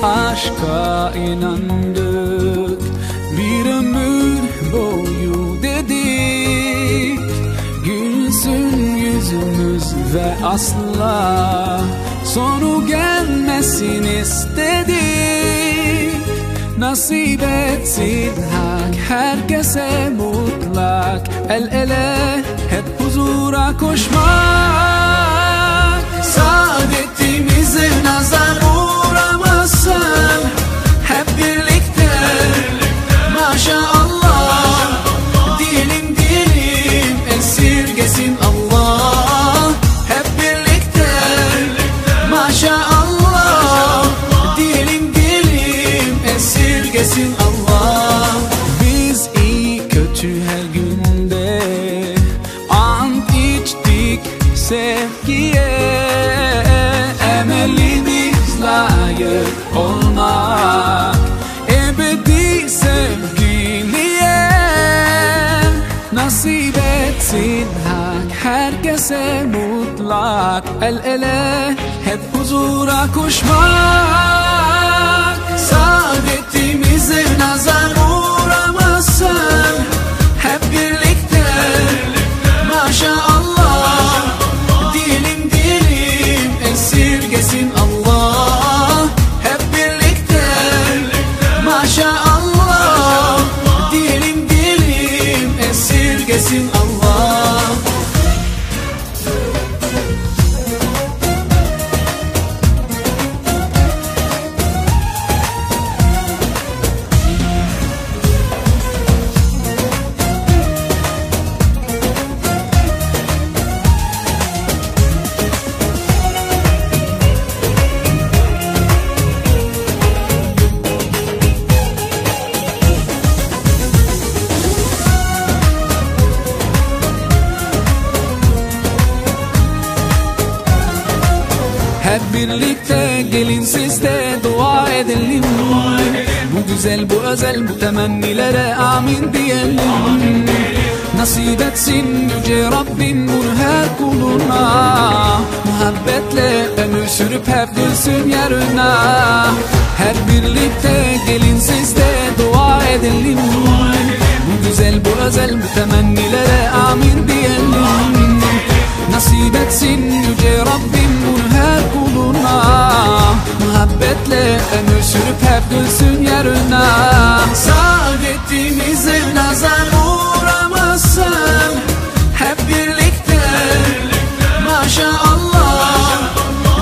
Aşka inandık, bir ömür boyu dedik. Gülsün yüzümüz ve asla sonu gelmesin istedik. Nasip etsin hak herkese mutlak, el ele hep huzura koşmak. Saadetimize nazar uğramasın, hep birlikte maşallah. Diyelim diyelim esirgesin Allah, hep birlikte maşallah. Diyelim diyelim esirgesin Allah. Biz iyi kötü her günde ant içtik sevgiye. Emelimiz layık olmak ebedi sevgiliye. Nasip etsin hak herkese mutlak, el ele hep huzura koşmak. Saadetimize nazar uğramasın, hep birlikte maşallah. Diyelim diyelim esirgesin Allah, hep birlikte maşallah. Diyelim diyelim esirgesin Allah. Hep birlikte gelin siz de dua edelim. Bu güzel, bu özel, bu temennilere amin diyelim. Nasip etsin yüce Rabbim bunu her kuluna. Muhabbetle ömür sürüp hep gülsün yarına. Hep birlikte gelin siz de dua edelim. Bu güzel, bu özel, bu temennilere amin diyelim. Nasip etsin yüce Rabbim bunu her kuluna. Muhabbetle ömür sürüp hep gülsün yarına. Saadetimize nazar uğramasın, hep birlikte maşallah.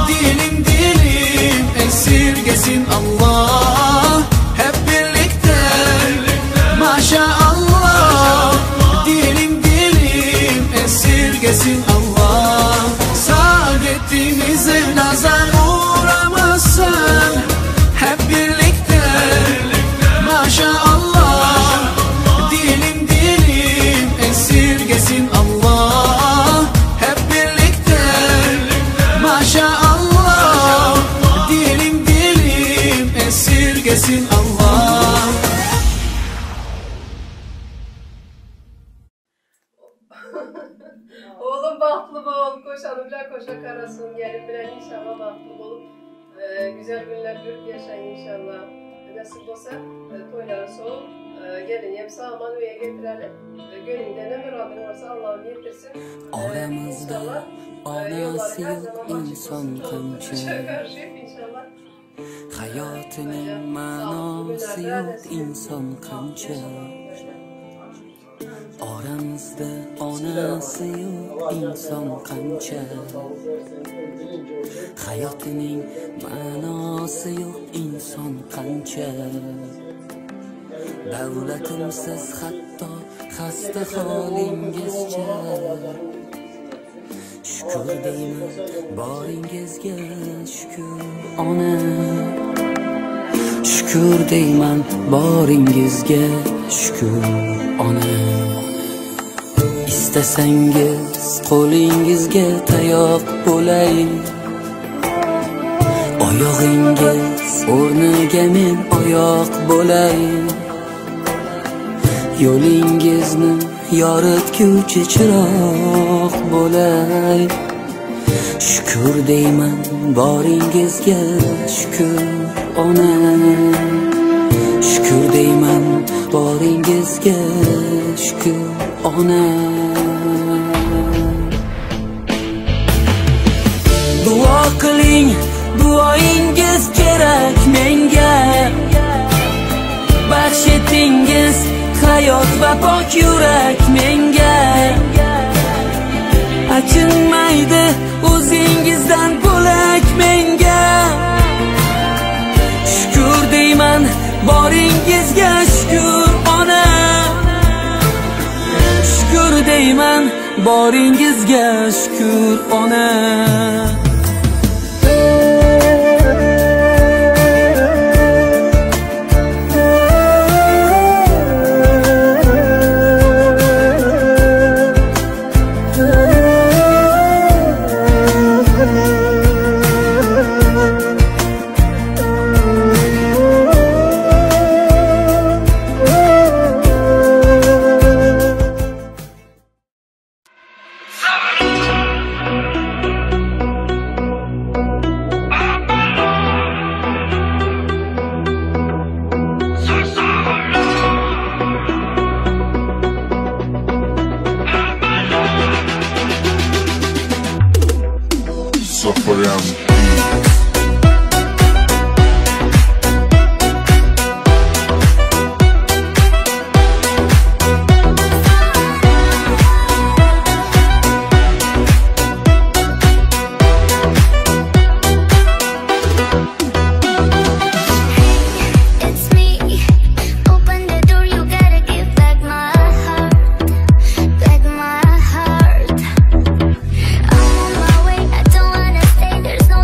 Diyelim diyelim esirgesin Allah, hep birlikte maşallah. Diyelim diyelim esirgesin Allah. Saadetimize nazar uğramasın, hep birlikte maşallah. Diyelim diyelim esirgesin Allah, hep birlikte maşallah. Diyelim diyelim esirgesin Allah. Oğlum bahtlı bol, koşanı bile koşa karasın, gelin bilen inşallah bahtlı bolup güzel günler görüp yaşayın inşallah. Nasip olsa toyları soğuk, gelin hem sağ aman üye getirelim. Gönlünde ne muradın varsa Allah'ım yetirsin. Aramızda onasi yo'q inson qancha, inşallah. Hayotining ma'nosi yo'q inson qancha. Oramizda onasi yo'q inson qancha, hayotining ma'nosi yo'q inson qancha. Davlatimsiz hatto xasta holingizcha, shukur deyman boringizga, shukur ona. Shukur deyman boringizga, shukur ona. Istasangiz qo'lingizga tayoq bo'lay, oyog'ingiz o'rniga men oyoq bo'lay. Yo'lingizni yoritguvchi chiroq bo'lay. Shukur deyman boringizga, shukur. ona. Shukr deyman boringizga, shukr ona. Duo qiling, duoingiz kerak menga. Baxsh etingiz hayot va pok yurak menga. Achinmaydi o'zingizdan bo'lak menga. Shukr deyman boringizga, shukr ona. Shukr deyman boringizga, shukr ona. There's no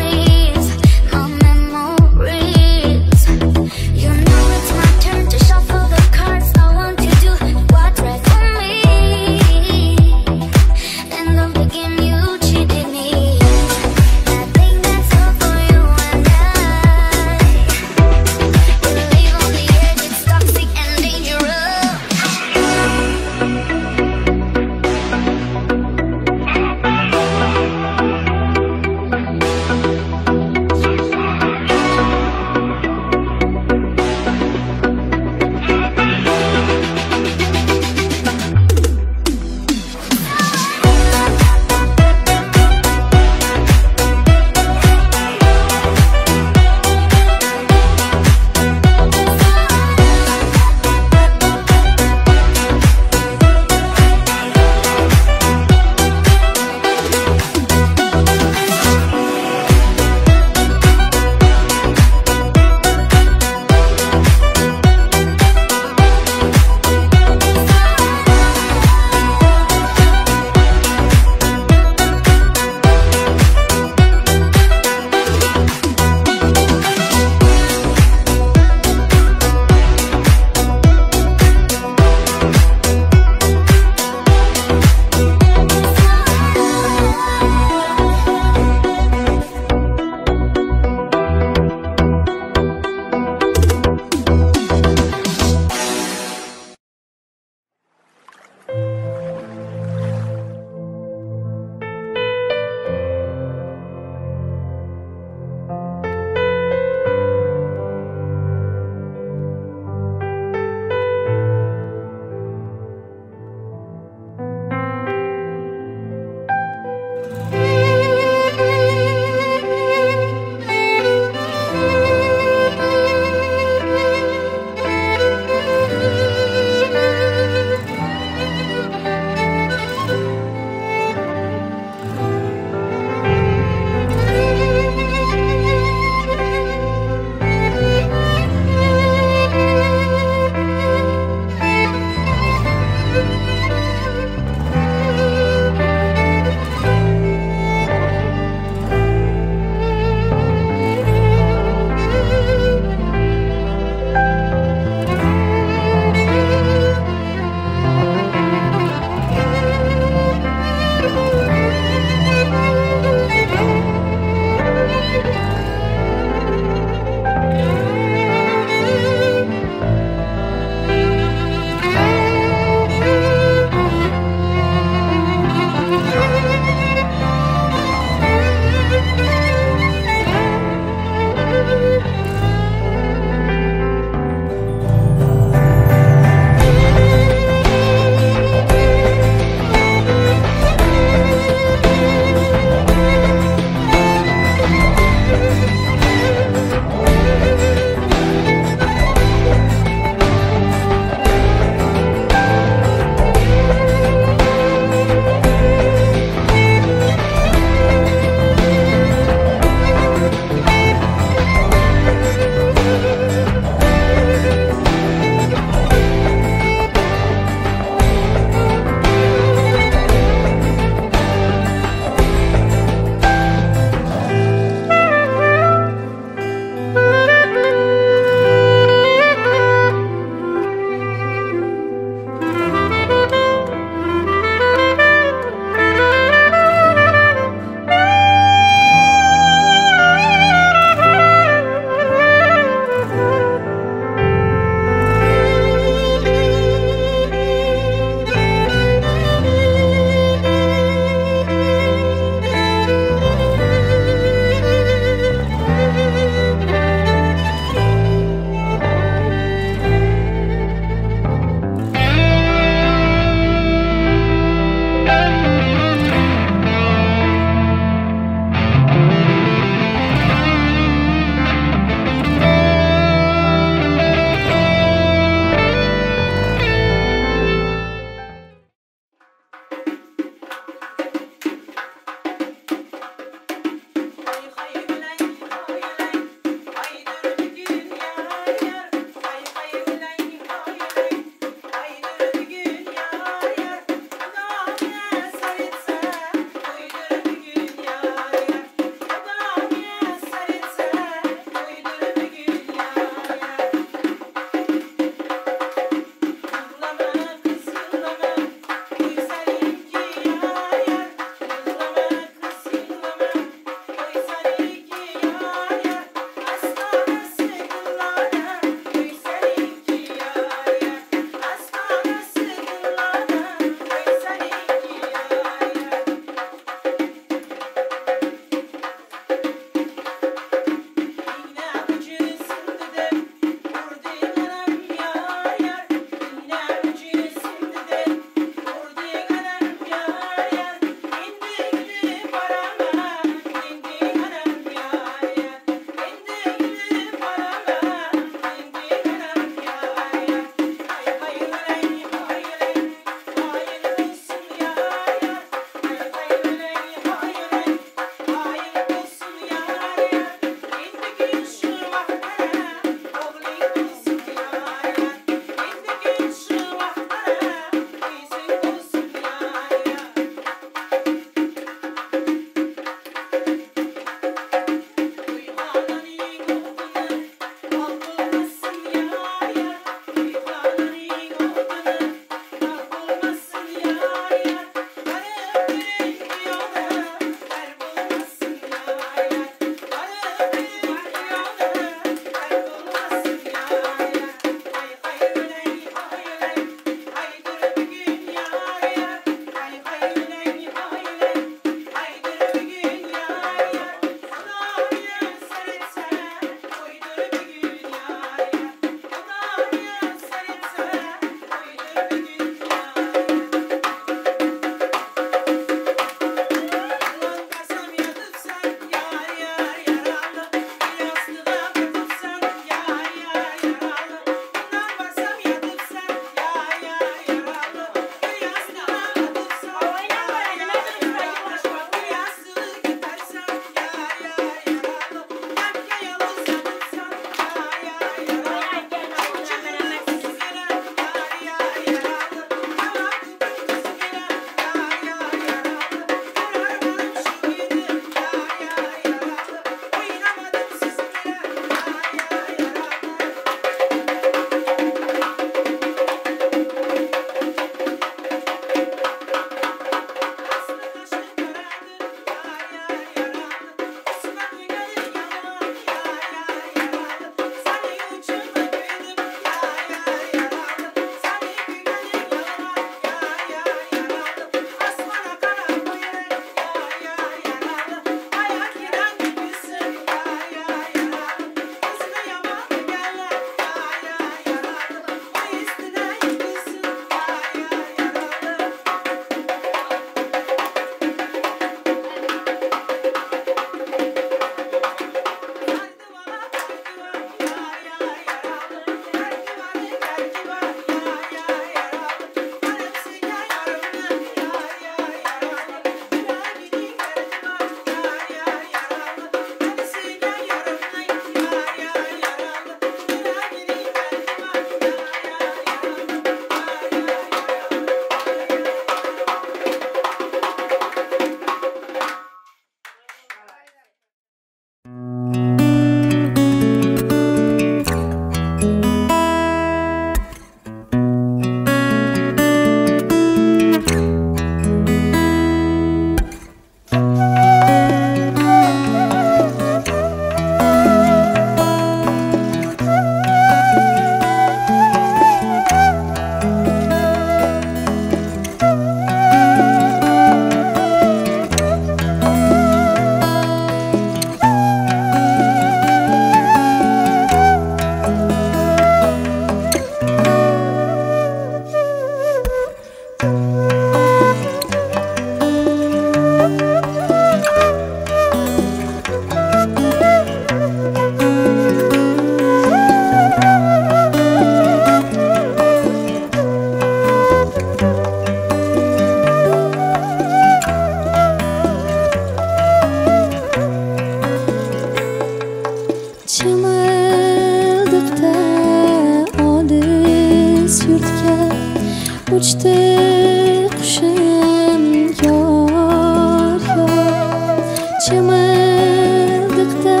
Chimildiqda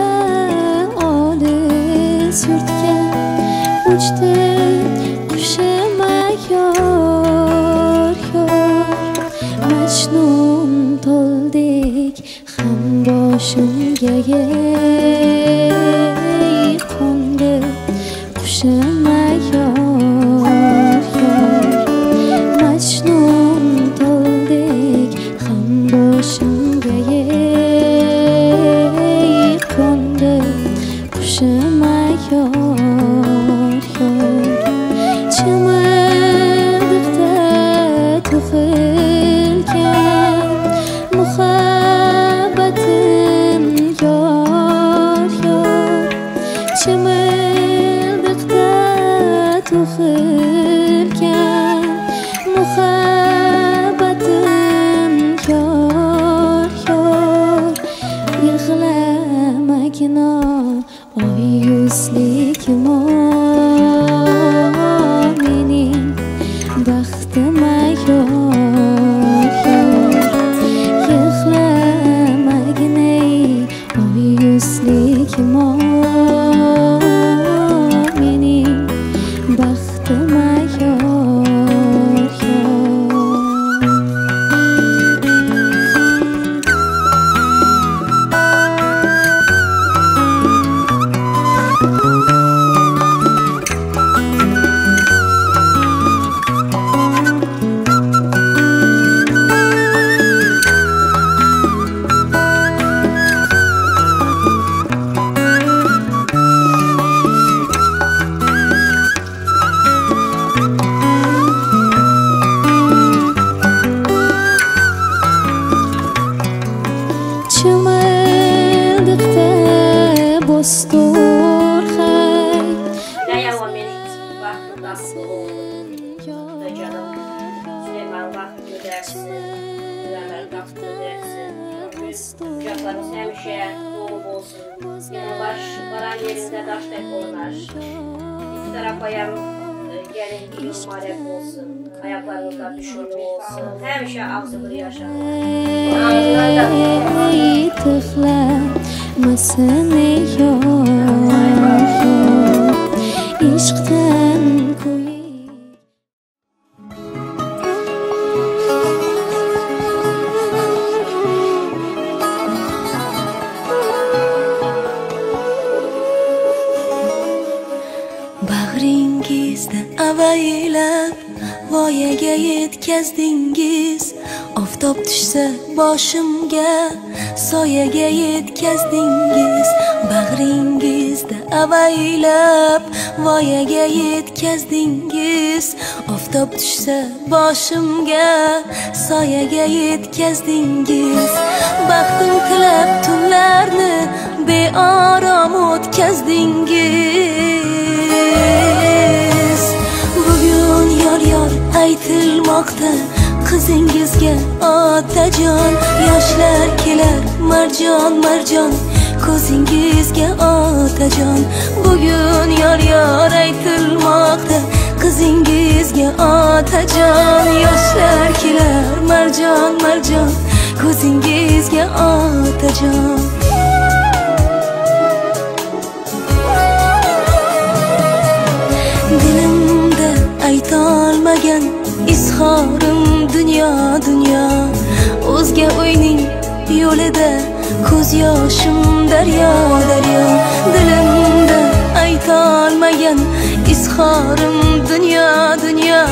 olis yurtga uchdi qushim yor yor. Majnun to'ldek ham boshimga qo'ndi qushim yor yor. Majnun to'ldek ham boshimga qo'ndi qushim yor yor. Chimildiqda to'qilgan muhabbatim yor yor. Chimildiqda to'qilgan muhabbatim yor yor. Yig'lamagina oy yuzlik mening baxtim yor yor. Yig'lamagina oy yuzlik mening baxtim yor yor. Chimildiqda bo'storxay Dayava mening baxtli taxtli oğlum. Canım Süleyman vaxt göndərsin, Ömər taxt göndərsin. Kucaklarımız həmişə dolu olsun. Yani baş, varan yerində daş tək oynar. İki tarafa yan gelin mübarək olsun. Ayaklarınızda düşürlü olsun. Həmişə ağzı bir yaşayın. Tıxlamasin yor yor. Ishqdan kuyib Bag'ringizda avaylab voyaga yetkazdingiz. Oftob tushsa boshimga soyaga yetkazdingiz. Bag'ringizda avaylab voyaga yetkazdingiz. Oftob tushsa boshimga soyaga yetkazdingiz. Baxtim tilab tunlarni beorom o'tkazdingiz. Bugun yor yor aytilmoqda qizingizga otajon. Yoshlar kelar marjon marjon ko'zingizga otajon. Bugun yor yor aytilmoqda qizingizga otajon. Yoshlar kelar marjon marjon ko'zingizga otajon. Dilimda aytolmagan izhorim dunyo dunyo. O'zga uyning yo'lida ko'z yoshim daryo daryo. Dilimda aytolmagan izhorim dunyo dunyo.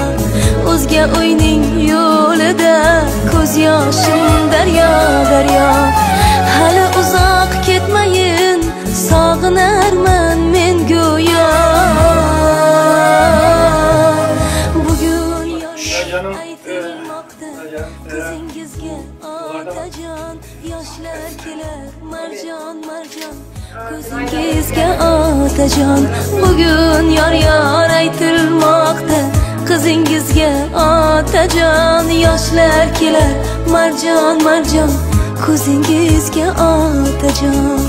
O'zga uyning yo'lida ko'z yoshim daryo daryo. Hali uzoq ketmayin, sog'inarman men go'yo. Bugun Canım, aytilmoqda qizingizga otajon. Yoshlar kelar marjon marjon ko'zingizga otajon. Bugun yor yor aytilmoqda qizingizga otajon. Yoshlar kelar marjon marjon ko'zingizga otajon.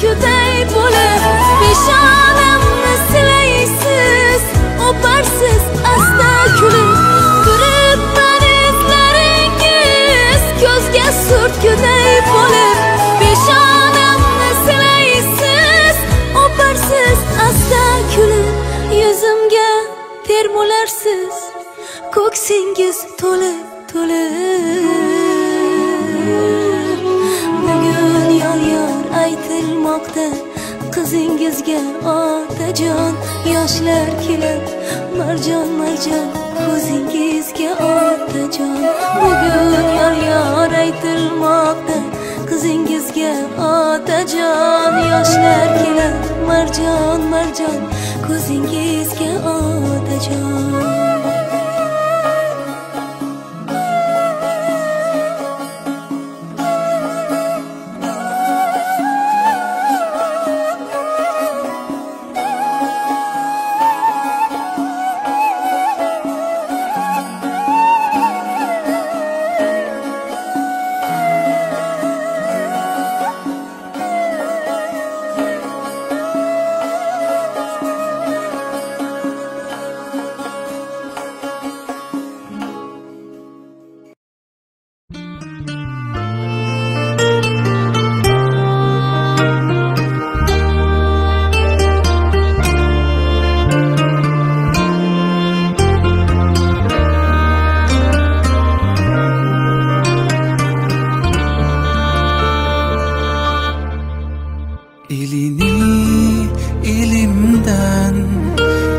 surtkuday bo'lib peshonamni silaysiz, o'parsiz asta kulib. Turibman izlaringiz ko'zga surtkuday bo'lib peshonamni silaysiz, o'parsiz asta kulib. Yuzimga termularsiz, ko'ksingiz to'lib to'lib. Bugun yor yor aytilmoqda qizingizga otajon, yoshlar kelib marjon marjon ko'zingizga otajon. Bugun yor yor aytilmoqda qizingizga otajon, yoshlar kelib marjon marjon ko'zingizga otajon. Elini elimden,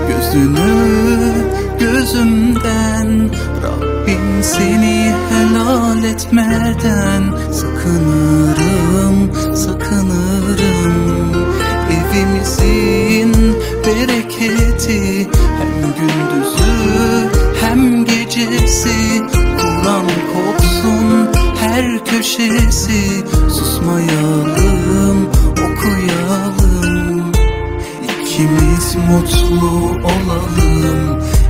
gözünü gözümden, Rabbim seni helal etmeden sakınırım, sakınırım. Evimizin bereketi hem gündüzü hem gecesi, Kur'an koksun her köşesi, susmayalım, okuyalım. İkimiz mutlu olalım,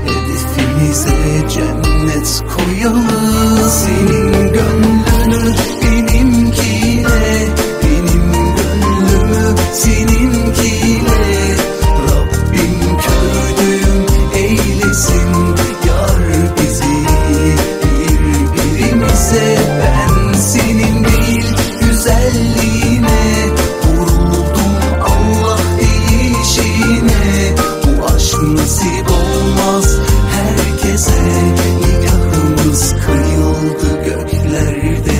hedefimize cennet koyalım. Senin gönlünü benimkiyle, benim gönlümü seninkiyle. Rabbim kördüğüm eylesin, yar bizi birbirimize. Ben senin değil güzelliğine vuruldum, Allah değişine. Bu aşk nasip olmaz herkese, nikahımız kıyıldı göklerde.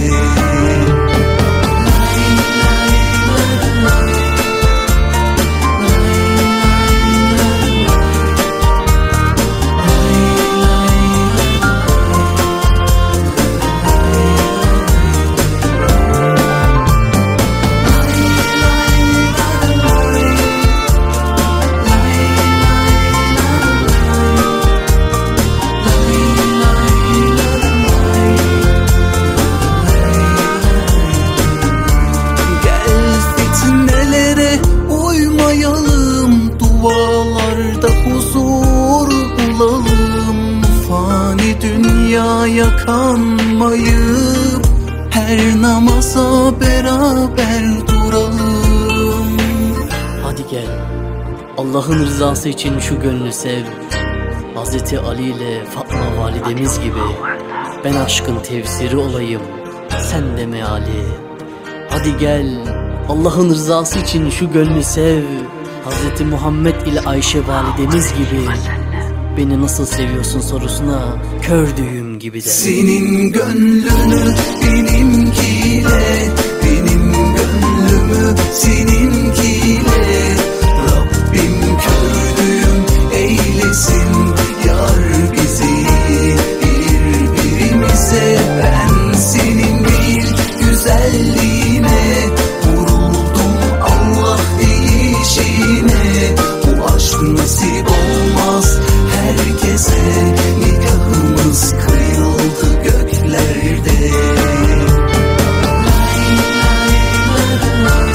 Dualarda huzur bulalım, fani dünyaya kanmayıp her namaza beraber duralım. Hadi gel, Allah'ın rızası için şu gönlü sev. Hazreti Ali ile Fatma validemiz gibi ben aşkın tefsiri olayım, sen de meali. Hadi gel, Allah'ın rızası için şu gönlü sev. Hazreti Muhammed ile Ayşe validemiz gibi beni nasıl seviyorsun sorusuna kör düğüm gibi de. Senin gönlünü benimkiyle, benim gönlümü seninkiyle. Rabbim kördüğüm eylesin, yar bizi birbirimize. Ben senin değil güzelliğine vuruldum, Allah değişine. Bu aşk nasip olmaz herkese, nikahımız kıyıldı göklerde. Lay lay lay lay.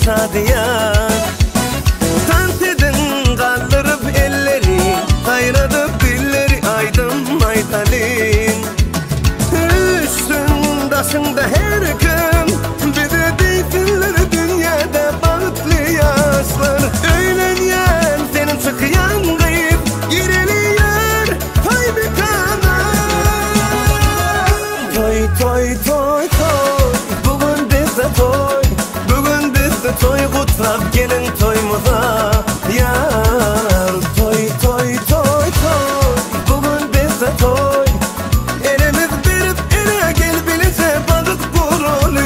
şadiyan. Tant edin kaldırıp elleri, kaynadıp dilleri aydın aydalin. Üstün taşında her gün bize deysinler dünyada bahtlı yaşlar. Öğlenyen senin çıkyan kıyıp gireliyor toy bir kana. Toy toy toy toy, bugün bizde toy, bugün bizde toy, kutlap gelin toyumuza yar. Toy toy toy toy, bugün bizde toy, elimiz verip ele gel bilece balık kurulu.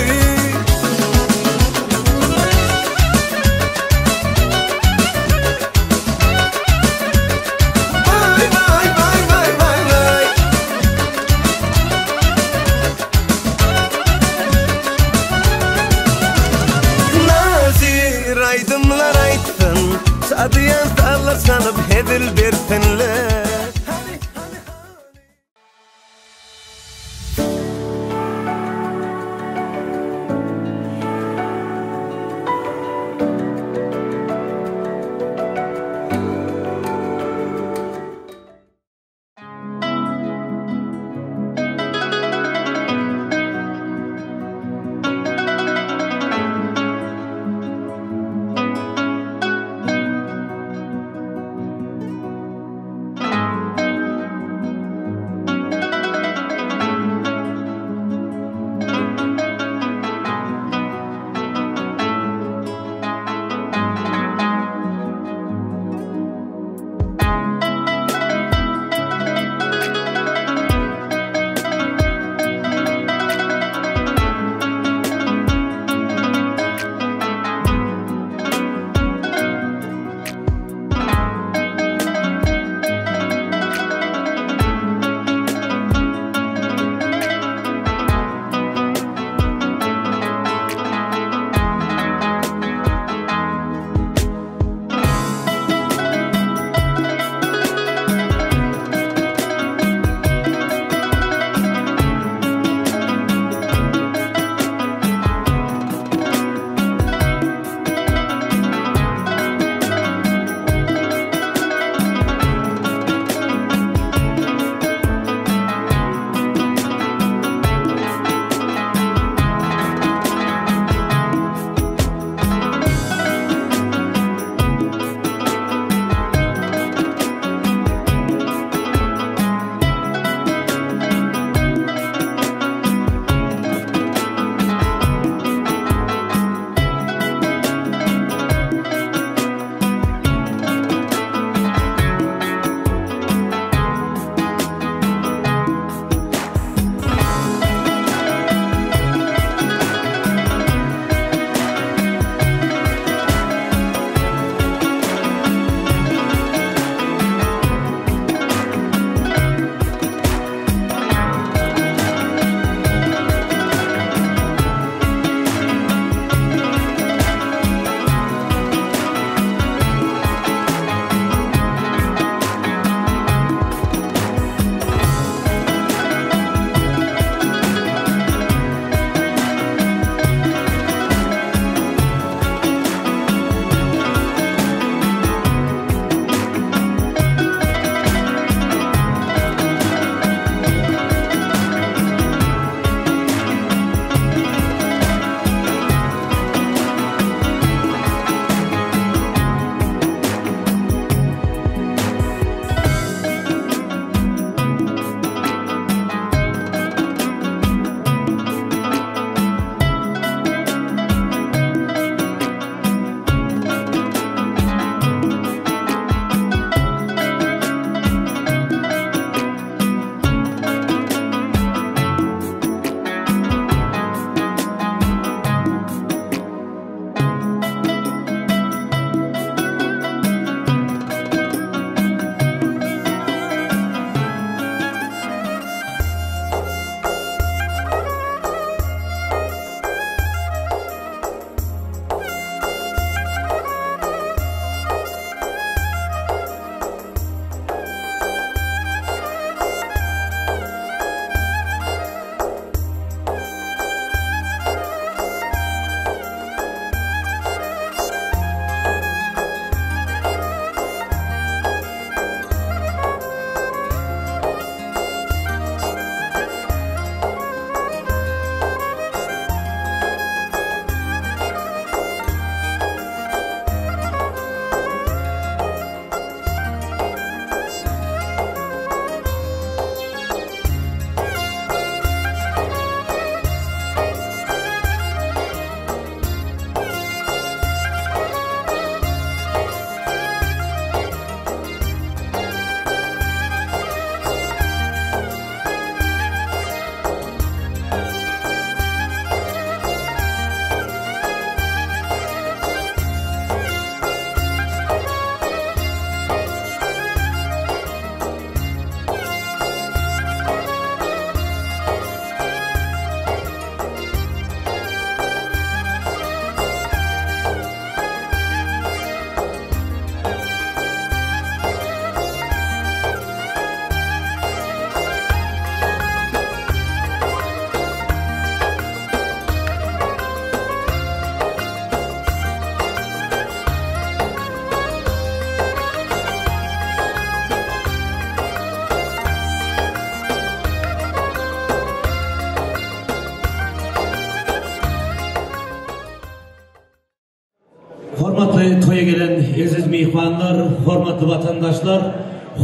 Hormatly toýa gelen eziz mehmanlar, hormatly vatandaşlar,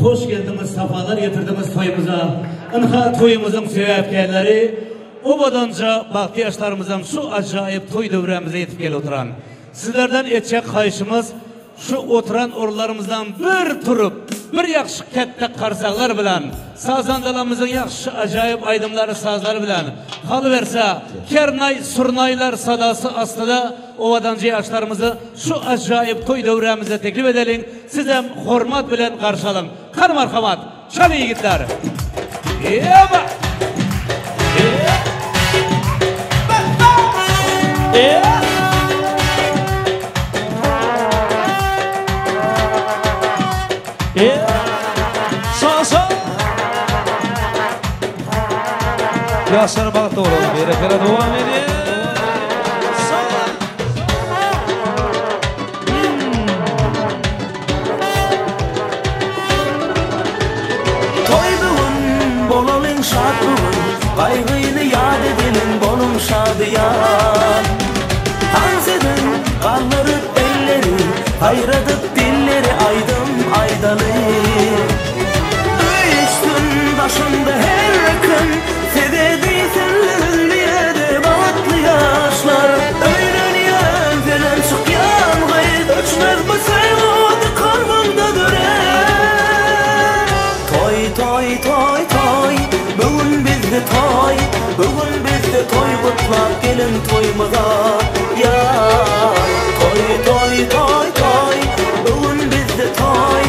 hoş geldiniz, safalar getirdiniz toýumyza. Inha toýumyzyň sebäpkärleri obadanca bagtly ýaşlarymyzyň şu ajaýyp toý döwremize ýetip gelip oturan. Sizlerden etjek haýyşymyz şu oturan orunlarymyzdan bir turup, bir ýagşy kätde karsaklar bilen, sazandalarymyzyň ýagşy ajaýyp aýdymlary sazlary bilen, halyberse kernay surnaylar sadası aslında ovadanca yaşlarımızı şu acayip toy dövremize teklif edelim. Sizem hormat bilen karşılayalım. Kar marhamat, çalı yiğitler. Yaba! Sağ sağ. Yaşlar baktı olalım. Yere devam edin. Sağ. Toy bugün, bolalın şad bugün. Kaygıyla yad edelim, bolun şadiyan. Dans edin, kaldırıp elleri, hayradıp dilleri, aydım aydalı. Üstün başında her gün, sevdiysen de bahtlı yaşlar. Öğreniyen senen çıkyan gayet, öçmez bu sevgi kalbimde dönen. Toy toy toy toy, bugün bizde toy, bugün bizde toy kutlap gelin toyumuza. Ya toy toy toy toy, bugün bizde toy.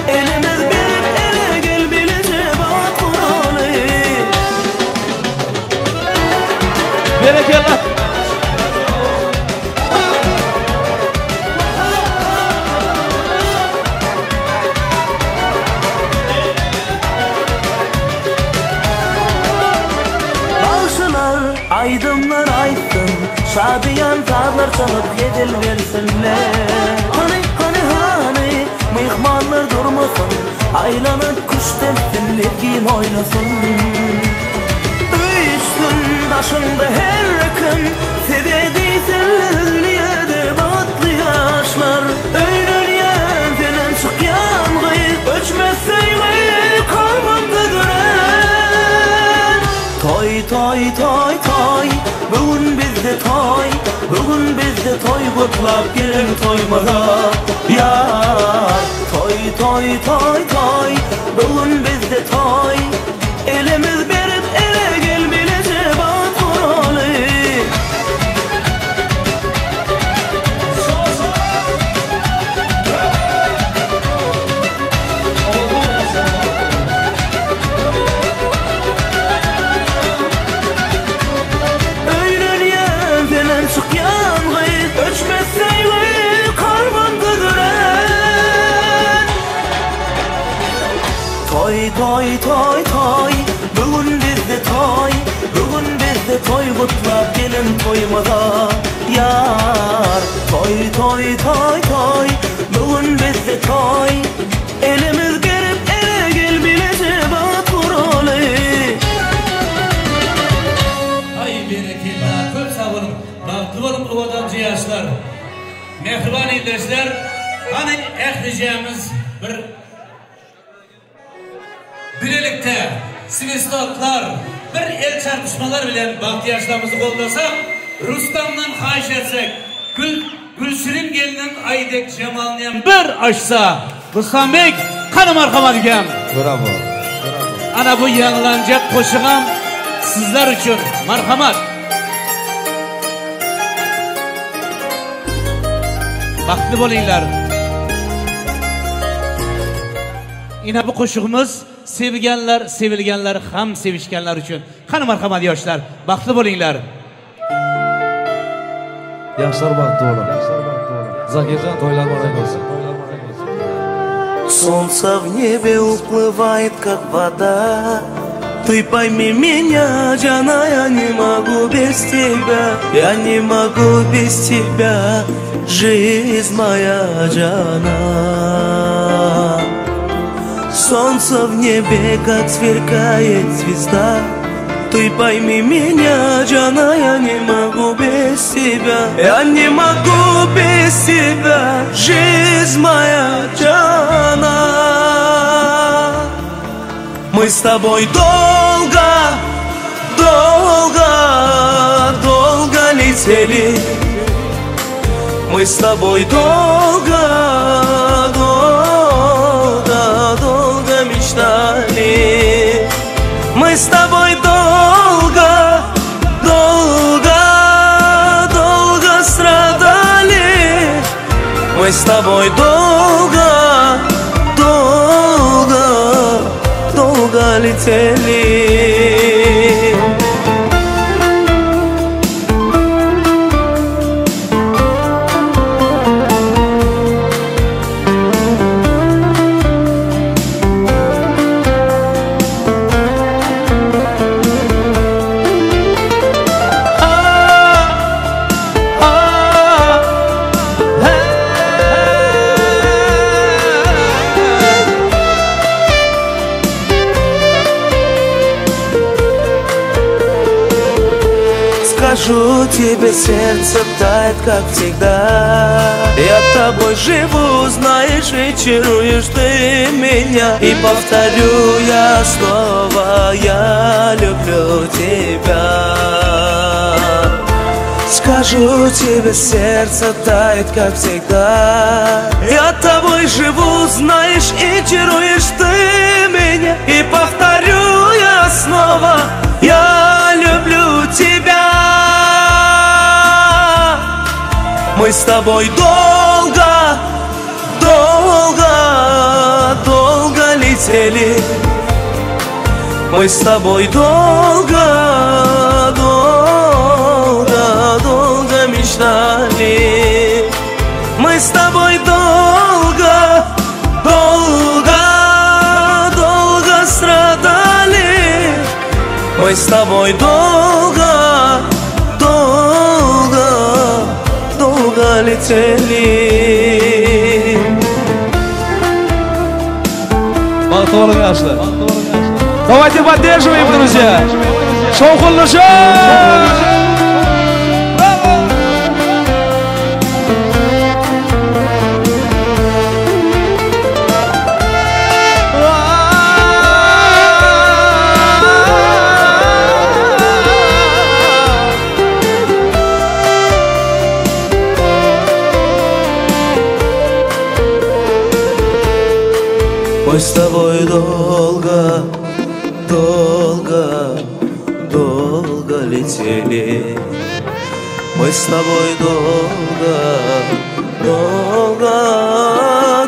Elimiz bir ele gel bilece bat kuralı. Berekella. Aydınlar aydın, şadiyan tağlar çalıp yedil versinler. Hani hani hani, mihmanlar durmasın, aylanıp kuş tepsin, levgin oynasın. Üstün başında her gün, sevdiysen de batlı yaşlar. Öğreniyen senen çıkyan gıyık, öçmez sevgi kalbimde dönen. Toy toy toy toy, bugün bizde toy, bugün bizde toy kutlap gelin toymaza. Ya toy toy toy toy, bugün bizde toy. Elimiz berip ele gel bilece bat kuralı. Öçmez sevgi kalbimde düren. Toy toy toy toy, bugün bizde toy, bugün bizde toy kutlap gelin toymaza. Yar toy toy toy toy, bugün bizde toy. Elimiz berip ele gel bilece bat kuralı. Ay berekella, köp sağ olun. Bagtly bolup owadanjy ýaşlar, mehriban ildeşler, hani ählejämiz bir bilelikde svistoklar, bir el çarpışmalar bilen bagtly ýaşlarymyzy goldasak, Rustamdan haýyş etsek, Gülşirin gelinin aýdek jemalyny bir açsa, Rustam bey kanım arkama dikem. Bravo. Ana bu ýaňlanjak goşugam sizler üçin marhamat. Baxtly bolinglar. Ina bu qo'shig'imiz sevganlar, sevilganlar, ham sevishganlar uchun. Qani marhamat yoshlar, baxtli bo'linglar. Yoshlar baxtli bo'lin. Zakirjon to'ylar muborak bo'lsin. Солнце в небе уплывает, как вода. Ты пойми меня, Джана, я не могу без тебя. Я не могу без тебя, жизнь моя, Джана. Солнце в небе, как сверкает звезда. Ты пойми меня, Джана, я не могу без тебя. Я не могу без тебя, жизнь моя, Джана. Мы с тобой долго, долго, долго летели. Мы с тобой долго, долго, долго мечтали. Мы с тобой долго, долго, долго страдали. Мы с тобой долго, долго, долго летели. Скажу тебе, сердце тает, как всегда. Я тобой живу, знаешь, и чаруешь ты меня. И повторю я снова, я люблю тебя. Скажу тебе, сердце тает, как всегда. Я тобой живу, знаешь, и чаруешь ты меня. И повторю я снова, я люблю тебя. Мы с тобой долго, долго, долго летели. Мы с тобой долго, долго, долго мечтали. Мы с тобой долго, долго, долго страдали. Мы с тобой долго, долго, долго летели. Давайте поддерживаем, друзья. Шоу-хуллушай! Мы с тобой долго, долго, долго летели. Мы с тобой долго, долго,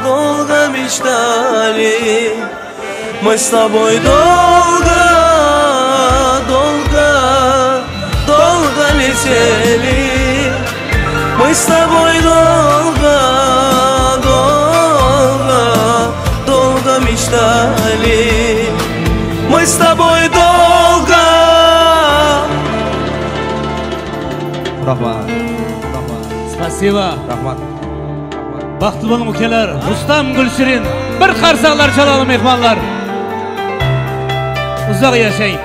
долго мечтали. Мы с тобой долго, долго, долго летели. Мы с тобой долго, долго, долго мечтали. Мы с тобой долго. Rahmat. Спасибо. Rahmat. Baxtli bo'ling ukalar. Rustam Gulshirin. Bir qarsaqlar chalali mehmonlar. Uzoq yashang.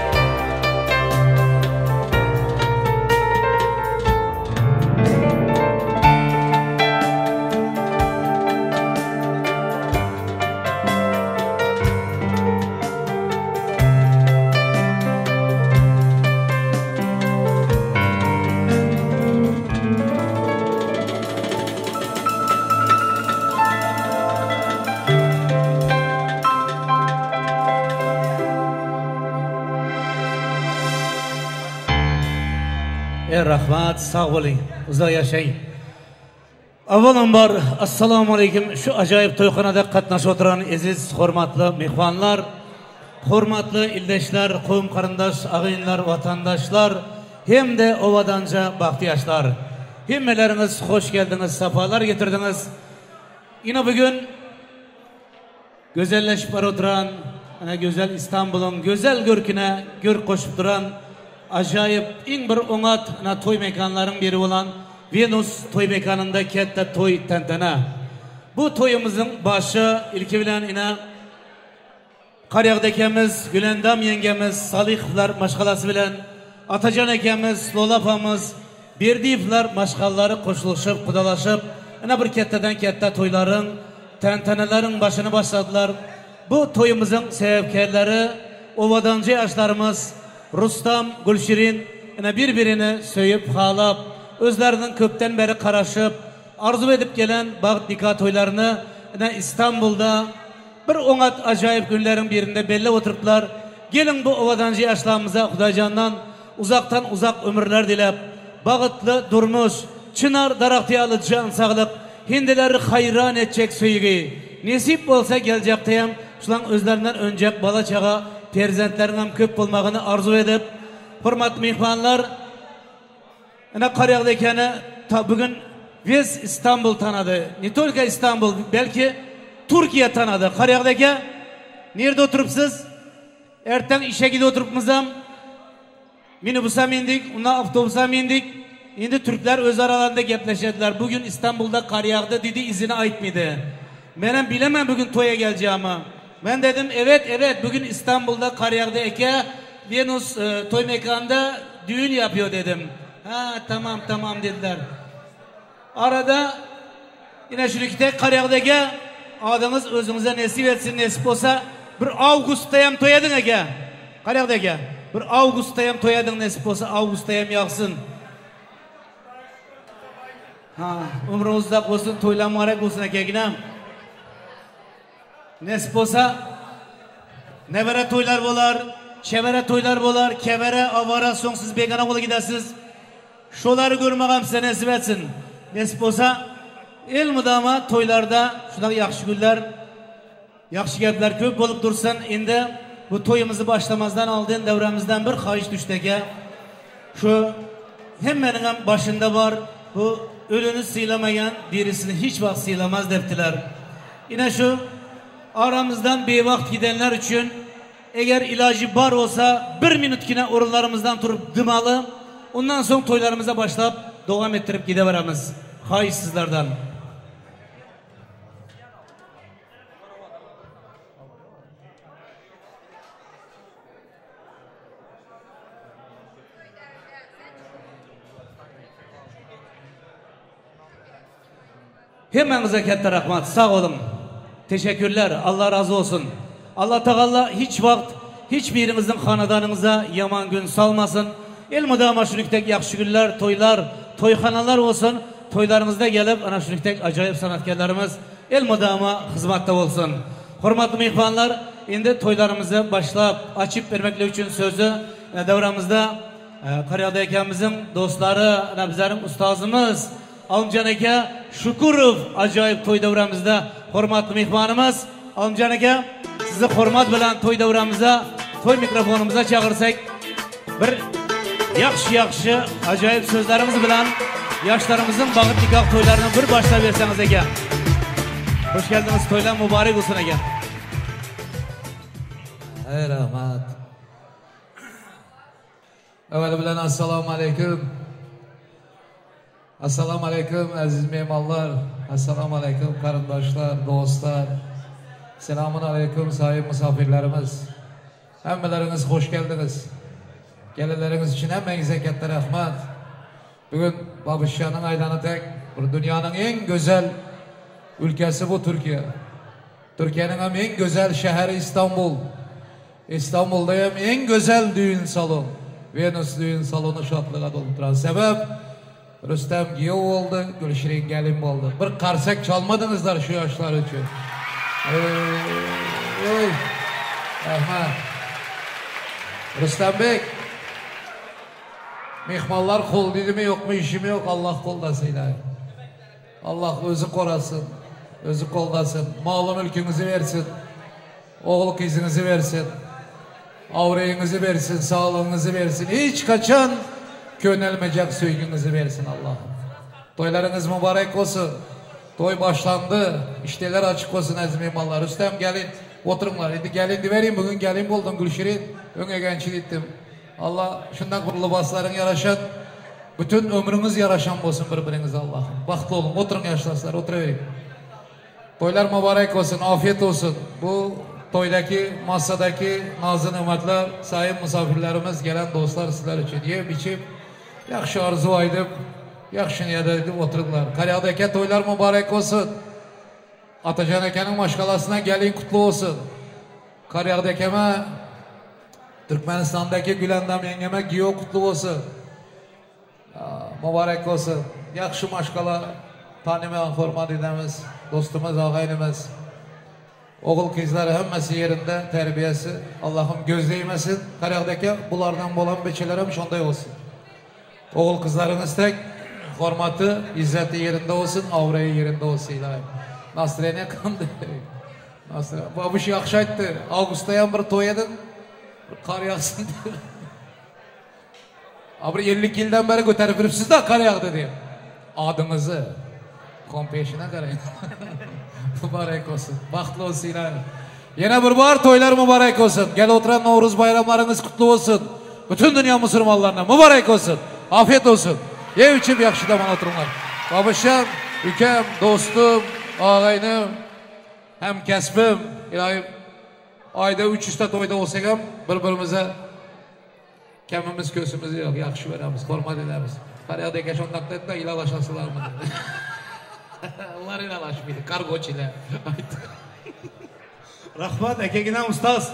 Rahmat, sog' bo'ling, uzoq yashang. Avvalambor assalomu alaykum. Shu ajoyib to'yxonada qatnashib o'tirgan aziz hurmatli mehmonlar, hurmatli ildoshlar, qavm qarindosh, ag'inlar, vatandoshlar hamda ovadanja baxtli yoshlar. Hammalaringiz xush keldingiz, safolar getirdingiz. Yine bugun go'zallashib borayotgan, ana go'zal Istanbulning go'zal ko'rkina ko'rk qo'shib turgan ajoyib eng bir o'ngat ana to'y mekanlarining biri olan Venus to'y mekanında katta to'y tantana. Bu to'yimizning başı ilki bilan ina Qaryag'da akamiz, Gulendam yengamiz, Salixovlar mashg'alasi bilan Atajon akamiz, Lola opamiz, Berdiyevlar mashg'alalari qo'shilishib, qudalashib, ana bir kattadan katta to'ylaring, tantanalaring boshini boshladilar. Bu to'yimizning sebepkarlari ovadanchi yoshlarimiz Rustam, Gulshirin ana bir-birini so'yib, xalab, o'zlarining ko'pdan beri qarashib, arzu edib gelen baxt nikah to'ylarini ana İstanbul'da bir o'nat ajoyib günlerin birinde belli oturuplar. Gelin bu ovadancı yaşlarımıza Xudoyjondan uzaktan uzak ömürler dilep, baxtli durmuş, çınar daraxtiyalı can sağlık, hindileri hayran edecek söygü. Nesip olsa gelecekte hem şulan özlerinden öncek bala çağa perzentlerin hem köp bolmağını arzu edip, hurmatli mehmonlar, ana Qaryag'da ekani bugün biz İstanbul tanıdı. Ne только İstanbul, belki Türkiye tanıdı. Qaryag'da aka, nerede oturupsiz? Ertan işe gidip oturupmuzam. Minibüse mindik, ondan avtobusa mindik. Endi Türkler öz aralarında gaplaşadilar. Bugün İstanbul'da Qaryag'da dedi, izini aytmaydi. Men ham bilaman bugün to'ya geleceğimi. Ben dedim evet evet bugün İstanbul'da Qaryag'da aka Venus toy mekanında düğün yapıyor dedim. Ha tamam tamam dediler. Arada yine şurada Qaryag'da aka adınız özünüze nesip etsin, nesip olsa bir avgustda ham to'yading aka. Qaryag'da aka bir avgustda ham to'yading, nesip olsa avgustda ham yog'sin. Ha, umringiz uzoq bo'lsin, to'ylar muborak bo'lsin akaginam. Nesip olsa nevara to'ylar bo'lar, chevara to'ylar bo'lar, kevara, avara, so'ng siz begona qo'lga gidasiz. Shularni ko'rmag'am size nesip etsin. Nesip bo'lsa el mudama to'ylarda shunaqa yaxshi kunlar, yaxshi gaplar ko'p bo'lib tursin. Endi bu to'yimizni boshlamazdan oldin davramizdan bir xohish tushdi aka. Shu hammaning ham boshida bor, bu ölünü siylamagan birisini hiç vaqt siylamaz debdilar. Yine şu aramızdan bevaqt gidenler için eğer ilacı bar olsa bir minutkina o'rinlarimizdan turib dimalı, ondan so'ng to'ylarimiza başlab davom ettirib gideveramiz. Xohish sizlardan. Hemmenize katta rahmat, sağ olun. Teşekkürler, Allah razı olsun. Allah Teala hiç vaqt hiçbirimizin xonadanımıza yaman gün salmasın. El mudama shuningdek yaxshi günler, to'ylar, to'yxonalar olsun. To'ylarimizda gelip ana shuningdek ajoyib san'atkorlarimiz el mudama xizmatda olsun. Hurmatli mehmonlar, endi to'ylarimizni boshlab ochib bermaklik uchun so'zni davramizda Qaryag'da akamizning do'stlari, ana bizlarning ustozimiz Olimjon aka Shukurov ajoyib to'y davramizda hurmatli mehmonimiz. Olimjon aka, sizni hurmat bilan to'y davramizda, to'y mikrofonimizga chaqirsak, bir yaxshi-yaxshi ajoyib so'zlarimiz bilan yoshlarimizning bag'it nikoh to'ylarini bir boshlab bersangiz aka. Xush keldingiz, to'ylar muborak bo'lsin aka. Ey rahmat. Avvali bilan assalomu alaykum. Assalomu alaykum aziz mehmonlar, assalomu alaykum qarindoshlar, do'stlar. Selamun alaykum sayın misafirlerimiz. Hammalaringiz xush keldiniz. Gelinleriniz için hemmenize katta rahmat. Bugün Babuşyan'ın aylanı tek, dünyanın en güzel ülkesi bu Türkiye. Türkiye'nin hem en güzel şehri İstanbul. İstanbul'da hem en güzel düğün salonu. Venus düğün salonu şatlığa dolduran sebep Rüstem giyev oldu, Gülşirin gelin oldu. Bir karsek çalmadınızlar şu yaşlar için. Ey, rahmat. Rüstem Bey, mehmonlar qo'l dedimi yo'qmi, işim yok, Allah qo'llasın ilahi. Allah özü qorasın, özü qo'llasın, malı mülkünüzü versin, oğul kızınızı versin, avreyinizi versin, sağlığınızı versin. Hiç kaçan könelmeyecek söygünüzü versin Allah'ım. Toylarınız mübarek olsun. Toy başlandı. İşteler açık olsun aziz mehmonlar. Rüstem gelin, oturunlar. Endi gelin vereyim, bugün gelin buldum Gülşirin. Öne gençil ettim. Allah şundan kurulu basların yaraşan, bütün ömrünüz yaraşan olsun birbirinize Allah'ım. Baxtlı olun, oturun yaşlaslar, oturuvereyim. Toylar mübarek olsun, afiyet olsun. Bu Toydaki, masadaki nazlı nimetler, sayın misafirlerimiz, gelen dostlar sizler için yiyip içip, yaxşı arzu edip, yaxşı niyet edip oturdular. Karyada eke toylar mübarek olsun. Atacan ekenin maşkalasına gelin kutlu olsun. Karyada ekeme, Türkmenistan'daki Gülendam yengeme giyo kutlu olsun. Mübarek olsun. Yaxşı maşkala, tanime hürmet edemiz, dostumuz, ağaynimiz. Oğul kızları hemmesi yerinde, terbiyesi. Allah'ım göz değmesin. Karyadaki bulardan bolan beçelerim şonday olsun. Oğul kızlarınız tek, hürmeti, izzeti yerinde olsun, avrayı yerinde olsun ilahi. Nasrene kandı. Babuş yaxşı aytdı. Avgustda bir toy edin, kar yağsın dedi. Abri 50 yıldan beri götürüp yürüpsüz de kar yağdı diye. Adınızı kompeşine qarayın. Mübarek olsun. Baxtlı olsun ilahi. Yine bir bar toylar mübarek olsun. Gel oturan Nevruz bayramlarınız kutlu olsun. Bütün dünya Müslümanlarına mübarek olsun. Afiyet olsun. Ye içip yaxşı daman oturunlar. Babuşam, ülkem, dostum, ağayım, hem kesbim. İlahi ayda 300 ta toyda olsak hem birbirimize kemimiz kösümüz yok. Yaxşı veremiz, hürmet edemiz. Karyada eke şondak dedi de ilalaşasılar mı dedi. Onlar ilalaşmıyor, kargoçiler. Rahmat akagina ustoz.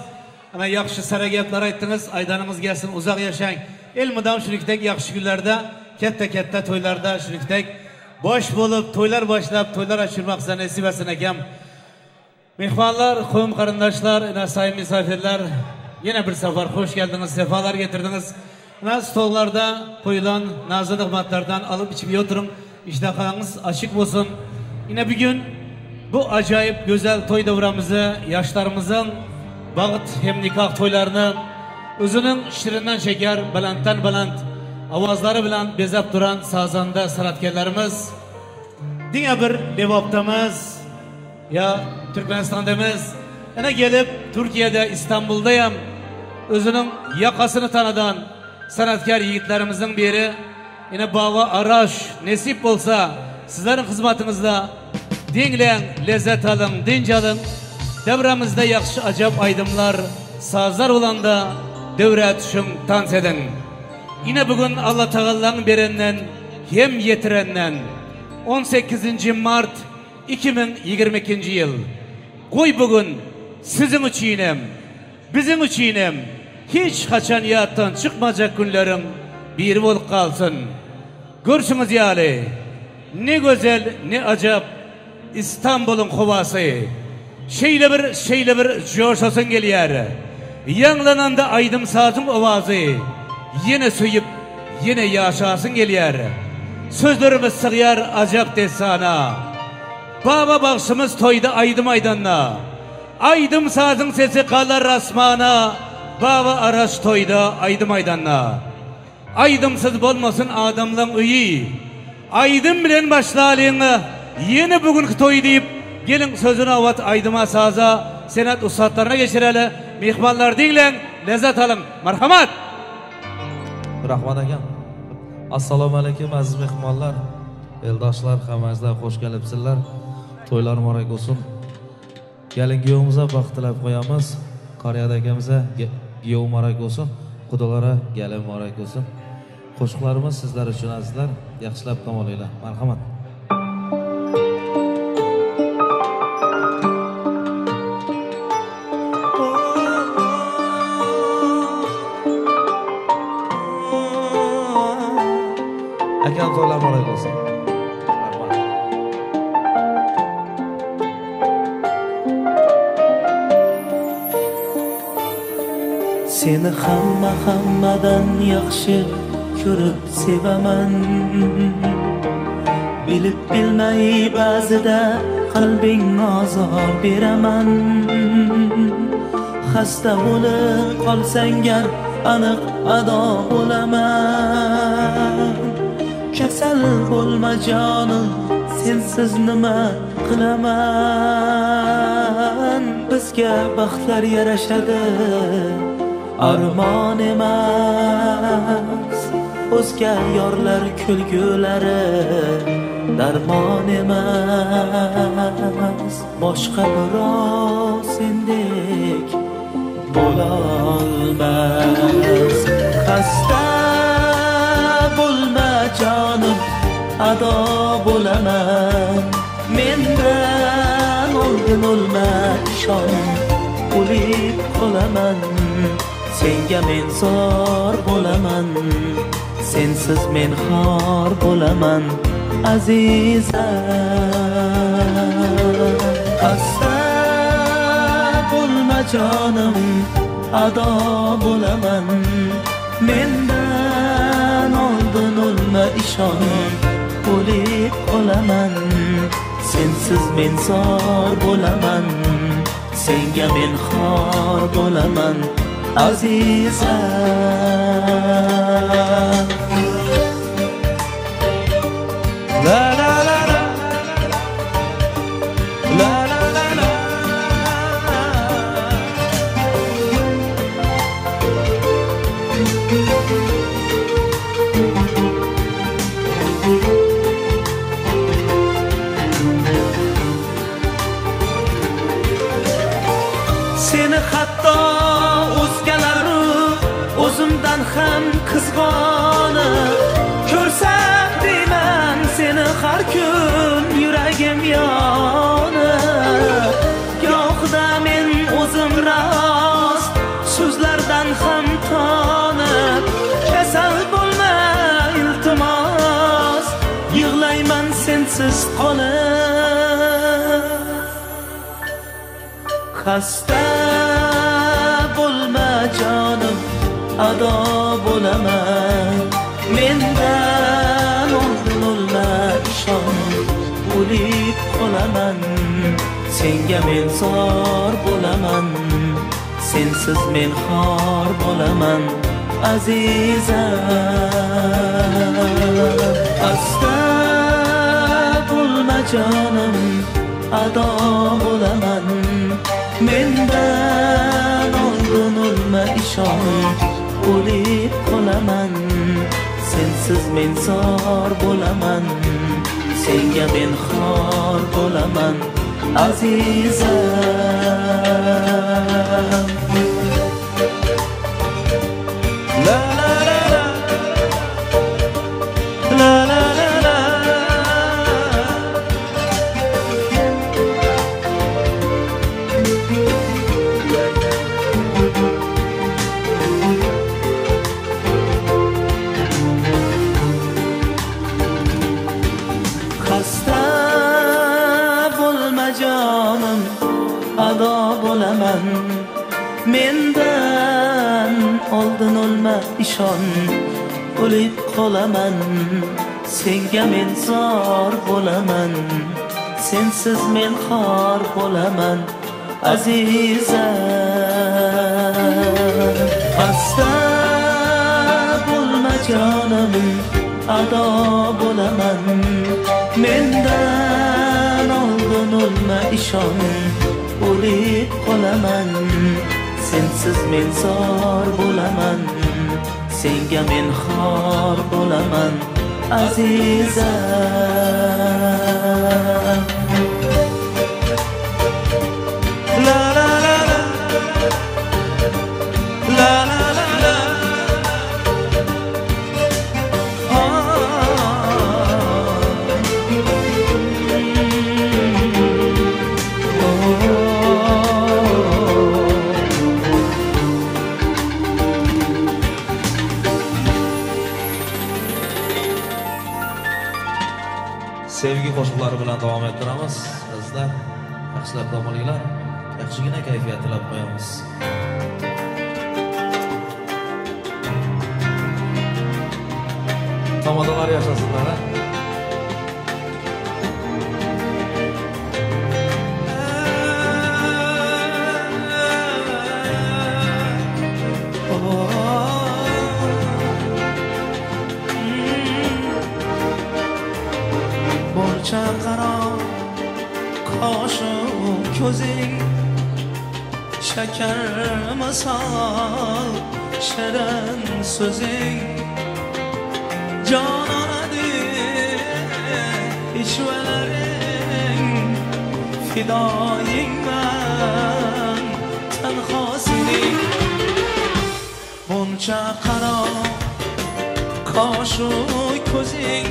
Ana yaxshi sara gaplar aytdingiz. Aydanimiz gelsin, uzaq yashang. Elmudam shunikdek yaxshi kunlarda, katta-katta to'ylarda shunikdek bosh bo'lib, to'ylar boshlab, to'ylar ochirmoq sizga nasib etsin akam. Mehmonlar, qo'm qarindoshlar, ana sayın misafirlar, yine bir safar hoş geldiniz, sefalar getirdiniz. Ana stollarda qo'yilgan nazlı nimetlerden alıp içip oturun. İştahınız açık olsun. Yine bir gün bu acayip güzel toy davramızı, yaşlarımızın bağıt hem nikah toylarını özünün şirinden şeker, belentten belent avazları bilen bezep duran sazanda sanatkarlarımız, diğer bir Levap'tamız ya Türkmenistan'damız, yine gelip Türkiye'de İstanbul'dayım özünün yakasını tanıdan sanatkar yiğitlerimizin biri yine Baba Araş nesip olsa sizlerin hizmetinizde dinleyin, lezzet alın, dinç alın. Devramızda yaxşı acayip aydınlar, sazlar olan da devre düşün, dans edin. Yine bugün Allah Teala'nın berenden hem yetirenden 18. Mart 2022 yıl. Koy bugün sizin üçinem, bizim üçinem hiç kaçan yattan çıkmayacak günlerin bir bolup kalsın. Görüşünüz yali, ne güzel ne acap İstanbul'un kovası. Şeyle bir şeyle bir coşasın geliyor. Yanlanan da aydım sazın ovazı. Yine suyup yine yaşasın geliyor. Sözlerimiz sığar acap desana. Baba bakşımız toyda aydım aydanna. Aydım sazın sesi kalar asmana. Baba Araş toyda aydım aydanna. Aydımsız bolmasın adamlan uyi. Aydın bilen başlalığını yeni bugünkü toy deyip gelin sözünü avat aydıma saza senat ustadlarına geçirelim. Mehmanlar dinlen, lezzet alın. Marhamat. Rahmat akam. Assalomu alaykum aziz mehmonlar, eldoshlar, hammangizlar xush kelibsizlar. To'ylar muborak bo'lsin. Kelin kuyovimizga baxt tilab qo'yamiz. Qariyada akamizga kuyov muborak bo'lsin. Xudolara kelin muborak bo'lsin. Qo'shiqlarimiz sizlar uchun azizlar, yaxshilab dam olinglar. Marhamat. Akam to'ylar muborak bo'lsin. Rahmat. Seni hamma hammadan yaxshi ko'rib sevaman. Bilib bilmay ba'zida qalbing azor beraman. Xasta bo'lib qolsang gar aniq ado bo'laman. Kasal bo'lma jonim, sensiz nima qilaman? Bizga baxtlar yarashadi, armon emas. O'zga yorlar kulgulari darmon emas. Boshqa birov sendek Bo'lolmas. Xasta bo'lma jonim, ado bo'laman. Mendan oldin o'lma ishon, o'lib qolaman. Senga men zor bo'laman, sensiz men xor bo'laman azizam. Xasta bo'lma jonim, ado bo'laman. Mendan oldin o'lma ishon, o'lib qolaman. Sensiz men zor bo'laman, senga men xor bo'laman azizam. La la la la la la la la. Seni hatto o'zgalar o'zimdan ham qizg'onib ko'rsam deyman seni har kun yuragim yonib. Gohida men o'zim rost so'zlardan ham tonib, kasal bo'lma iltimos, yig'layman sensiz qolib. Xasta bo'lma jonim, ado bo'laman. Mendan oldin o'lma ishon, o'lib qolaman. Senga men zor bo'laman, sensiz men xor bo'laman azizam. Xasta bo'lma jonim, ado bo'laman. Mendan oldin o'lma ishon, o'lib qolaman. Sensiz men zor bo'laman, senga men xor bo'laman azizam. La la la la la la la la. Xasta bo'lma jonim, ado bo'laman. Mendan oldin o'lma ishon, o'lib qolaman. Senga men zor bo'laman, sensiz men xor bo'laman azizam. Xasta bo'lma jonim, ado bo'laman. Mendan oldin o'lma ishon, o'lib qolaman. Sensiz men zor bo'laman, senga men xor bo'laman azizam. La la la la la la la la. Sevgi qo'shiqlari bilan davom ettiramiz. Azizlar, yaxshilab dam olinglar. Yaxshigina kayfiyat tilab qo'yamiz. Tomodalar yashasinlar, ha? Qaro qoshu ko'zing shakar misol shirin so'zing, jonona deb ishvalaring fidoyingman. tanho sening. Buncha qaro qoshu ko'zing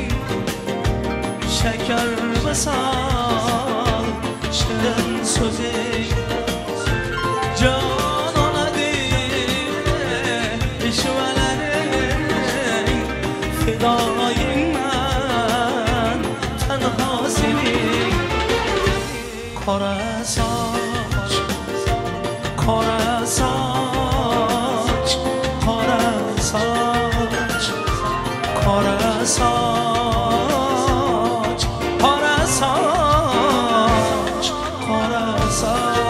shakar misol shirin so'zing. Jon oladi ishvalaring, fidoyingman tanho sening. Qora soch, qora soch, qora soch, qora soch, qora soch, qora soch.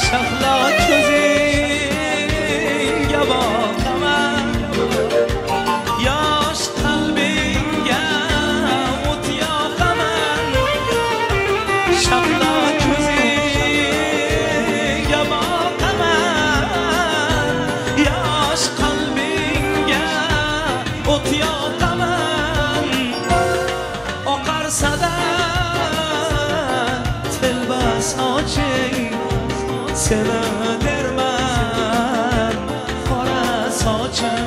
Shahlo ko'zingga boqaman, yosh qalbingga o't yoqaman. Shahlo ko'zingga boqaman, yosh qalbingga o't yoqaman. Oqarsa-da telba soching, seni derman qora sochim.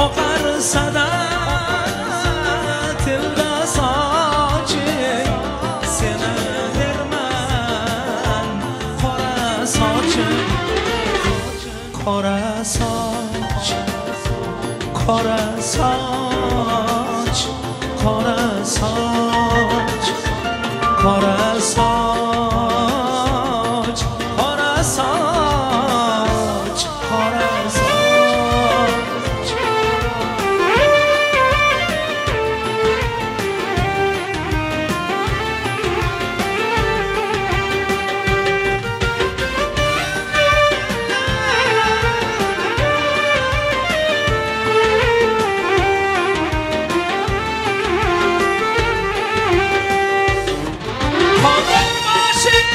Oqarsa-da tilda soching, seni derman qora sochim. Qora soch, qora soch, qora soch, qora soch, qora soch, qora soch. Qodir boshing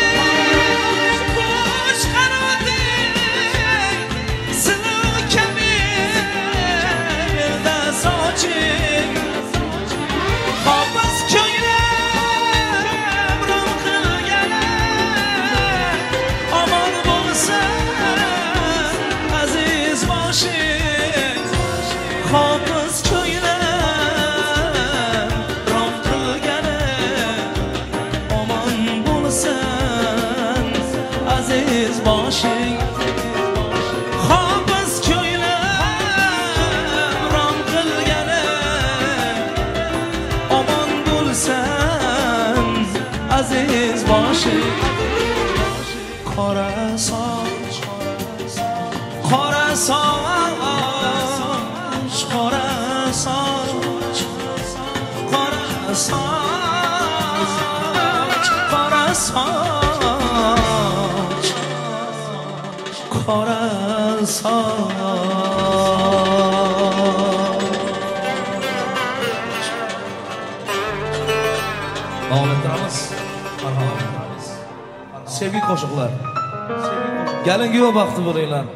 qush qanoting, siluv kabi belda soching. Hofiz ko'nglim rom qilgani, omon bo'lsin aziz boshing. Hofiz ko'nglim rom qilgani, omon bo'lsin aziz boshing. Hofiz ko'nglim rom qilgani, omon bo'lsin aziz boshing. Qora soch, qora soch, qora soch, qora soch, qora soch, qora soch. Davom ettiramiz. Marhamat. Sevgi qo'shiqlar. Gelin kuyov baxtli bo'linglar.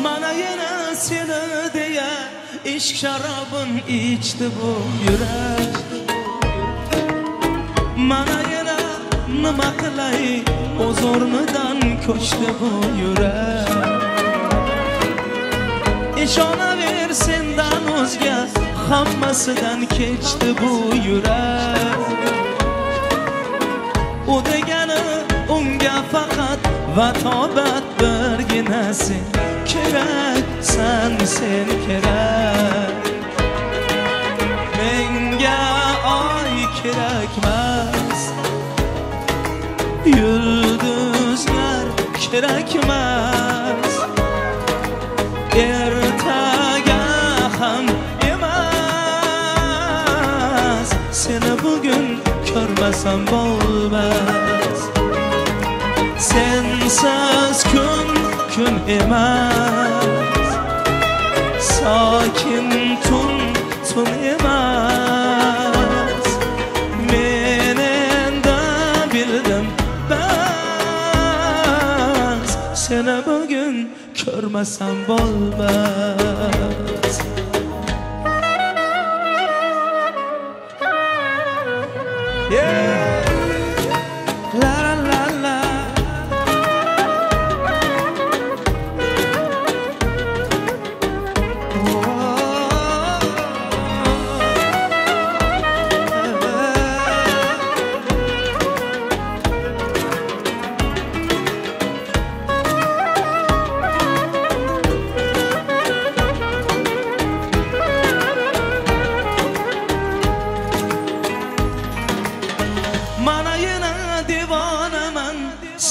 Mana yana seni deya ishq sharobin ichdi bu yurak. Mana yana nima qilay, o'z o'rnidan ko'chdi bu yurak. Ishonaver sendan o'zga, hammasidan kechdi bu yurak. U degani unga faqat Va tobat birgina sen kerak, sen sen kerak. Menga oy kerakmas, yulduzlar kerakmas, ertaga ham emas, seni bugun ko'rmasam bo'lmas. Sensiz kun kun emas, sokin tun tun emas. Men endi bildim bas, seni bugun ko'rmasam bo'lmas. Yeah. La la la la.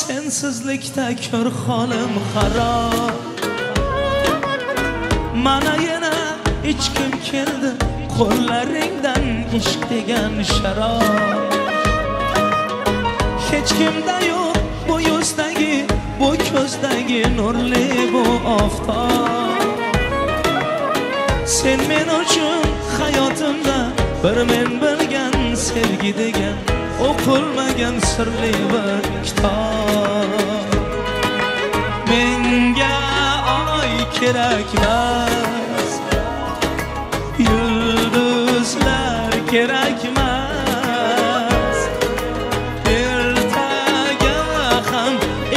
Sensizlikda ko'r holim xarob. Mana yana ichkim keldi qo'llaringdan ishq degan sharob. Hech kimda yo'q bu yuzdagi, bu ko'zdagi nurli bu oftob. Sen men uchun hayotimda bir men bilgan sevgi degan o'qilmagan sirli bir kitob. Menga oy kerakmas, yulduzlar kerakmas, ertaga ham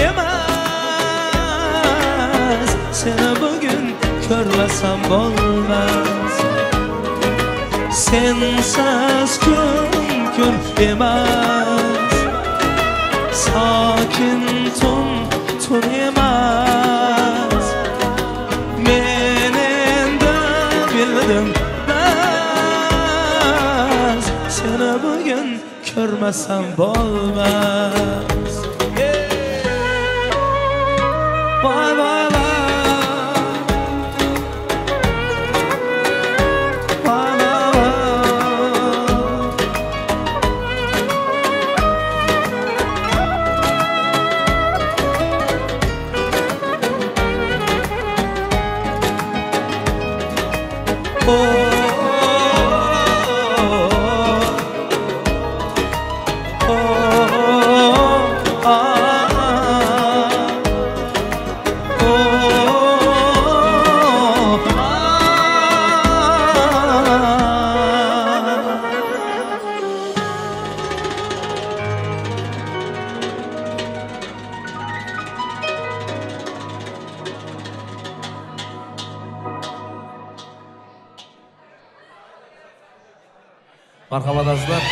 emas, seni bugun ko'rmasam bo'lmas. Sensiz kun kun emas, sokin tun tun emas. Men endi bildim bas, seni bugun ko'rmasam bo'lmas. Vay vay vay. Marhamat azizlar.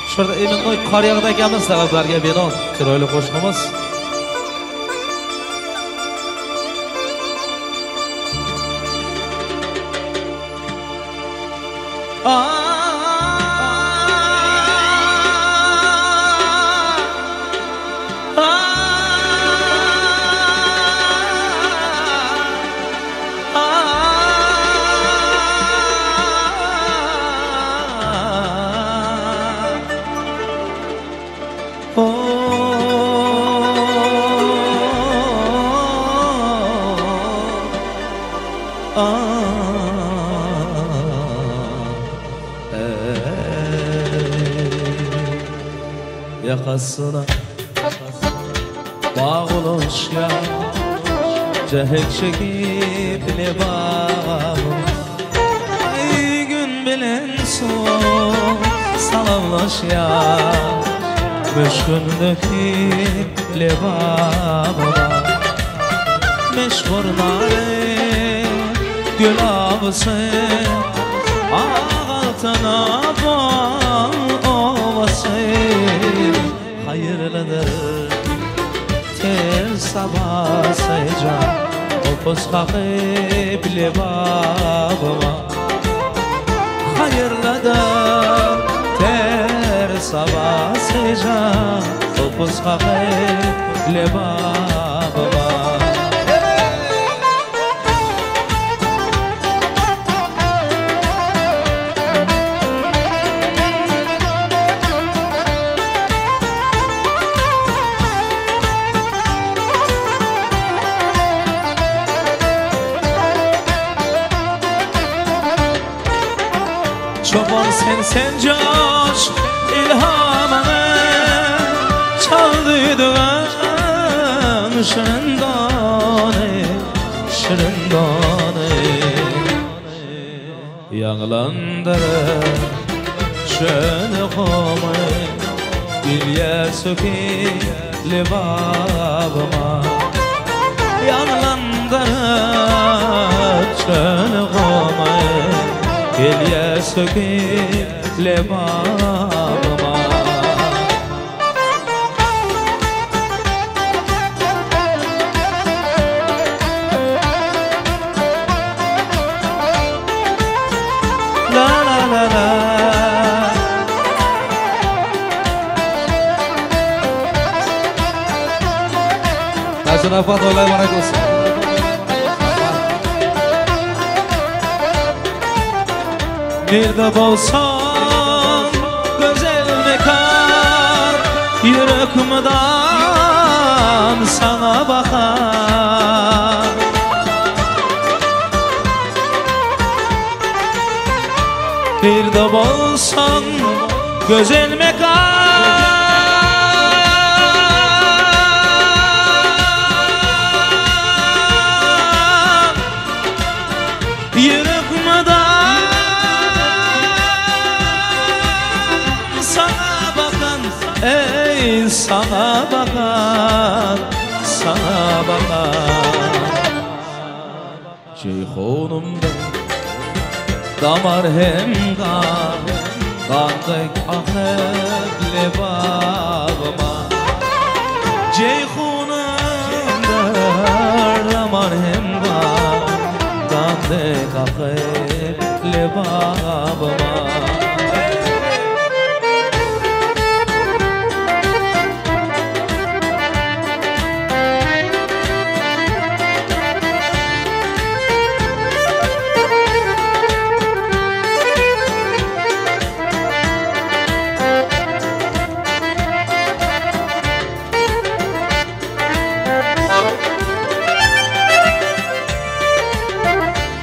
Shu yerda Emintoy qor yog'di akamiz talablarga bino chiroyli qo'shig'imiz. Yakasına bağılışka cehek çekip libam. Ay gün bilinsin salamlaşya müşkündeki libamına. Meşhur nare gül avısı ağaltına bal ovası. Hayırlıdır tez Sabasıca Topuz kakıp lebabıma Hayırlıdır ter sabasıca Topuz kakıp lebabıma. Çoban sen coş ilhamını çaldıydığın şirin dane, şirin dane. Yağlandırıp çölü komu Gülye söki libabıma. Yağlandırıp çölü komu Gülye söki lebabıma. La la la la. Nasıl afat olay bana olsun. Nerede bolsan güzel mekan, yüreğimden sana bakar. Nerede bolsan güzel mekan, yüreğimden ey sana bakan, sana bakan. Ceyhunumda damar hem kan, kandık akıp lebabıma. Ceyhunumda damar hem kan, kandık akıp lebabıma.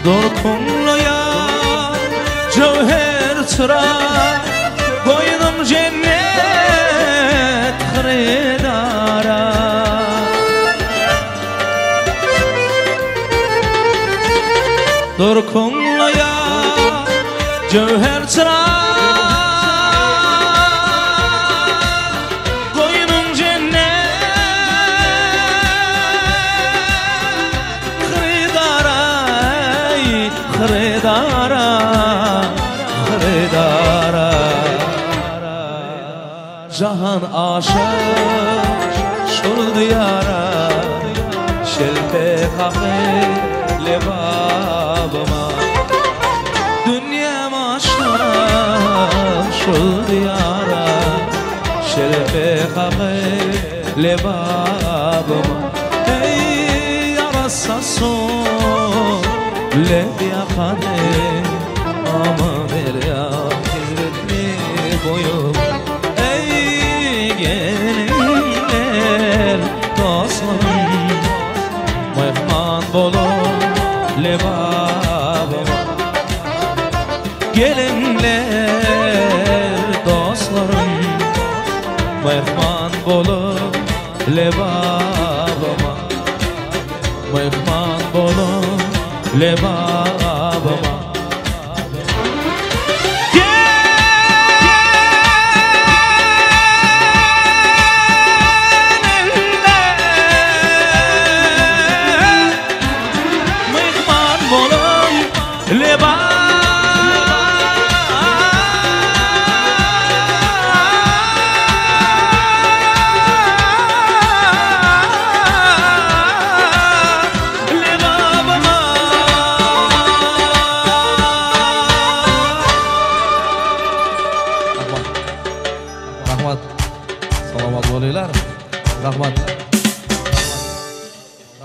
Dorkunluya cevher çırak, koydum cennet hıridara. Dorkunluya cevher çırak, koydum cennet hıridara. Hıridara, hıridara. Cahan aşık şul diyara, şelpe kakı lebabıma. Dünyam aşık şul diyara, şelpe kakı lebabıma. Ey yarasa son Leb yakane, ama ver ya hizmetli boyum. Ey gelinler dostlarım, mehman bolun lebabıma. Gelinler dostlarım, mehman bolun lebabıma. Mehman bolun lebabıma. Gelinler mehman bolun lebabıma. Rahmat.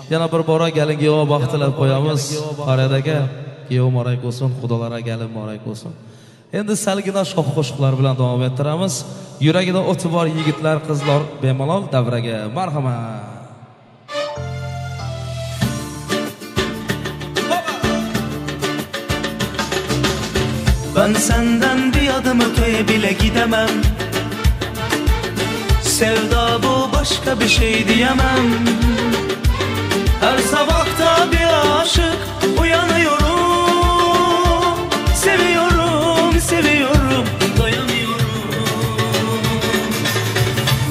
Yana bir bora gelin kuyovga baxt tilab qo'yamiz. Farhad aka, kuyov muborak bo'lsin, xudolarga gelin muborak bo'lsin. Endi salgina shoh qo'shiqlar bilan davom ettiramiz. Yuragida o'ti bor yigitlar, qizlar bemalol davraga marhamat. Ben senden bir adım öteye bile gidemem. Sevda bu, başka bir şey diyemem. Her sabahta bir aşık uyanıyorum. Seviyorum, seviyorum, doyamıyorum.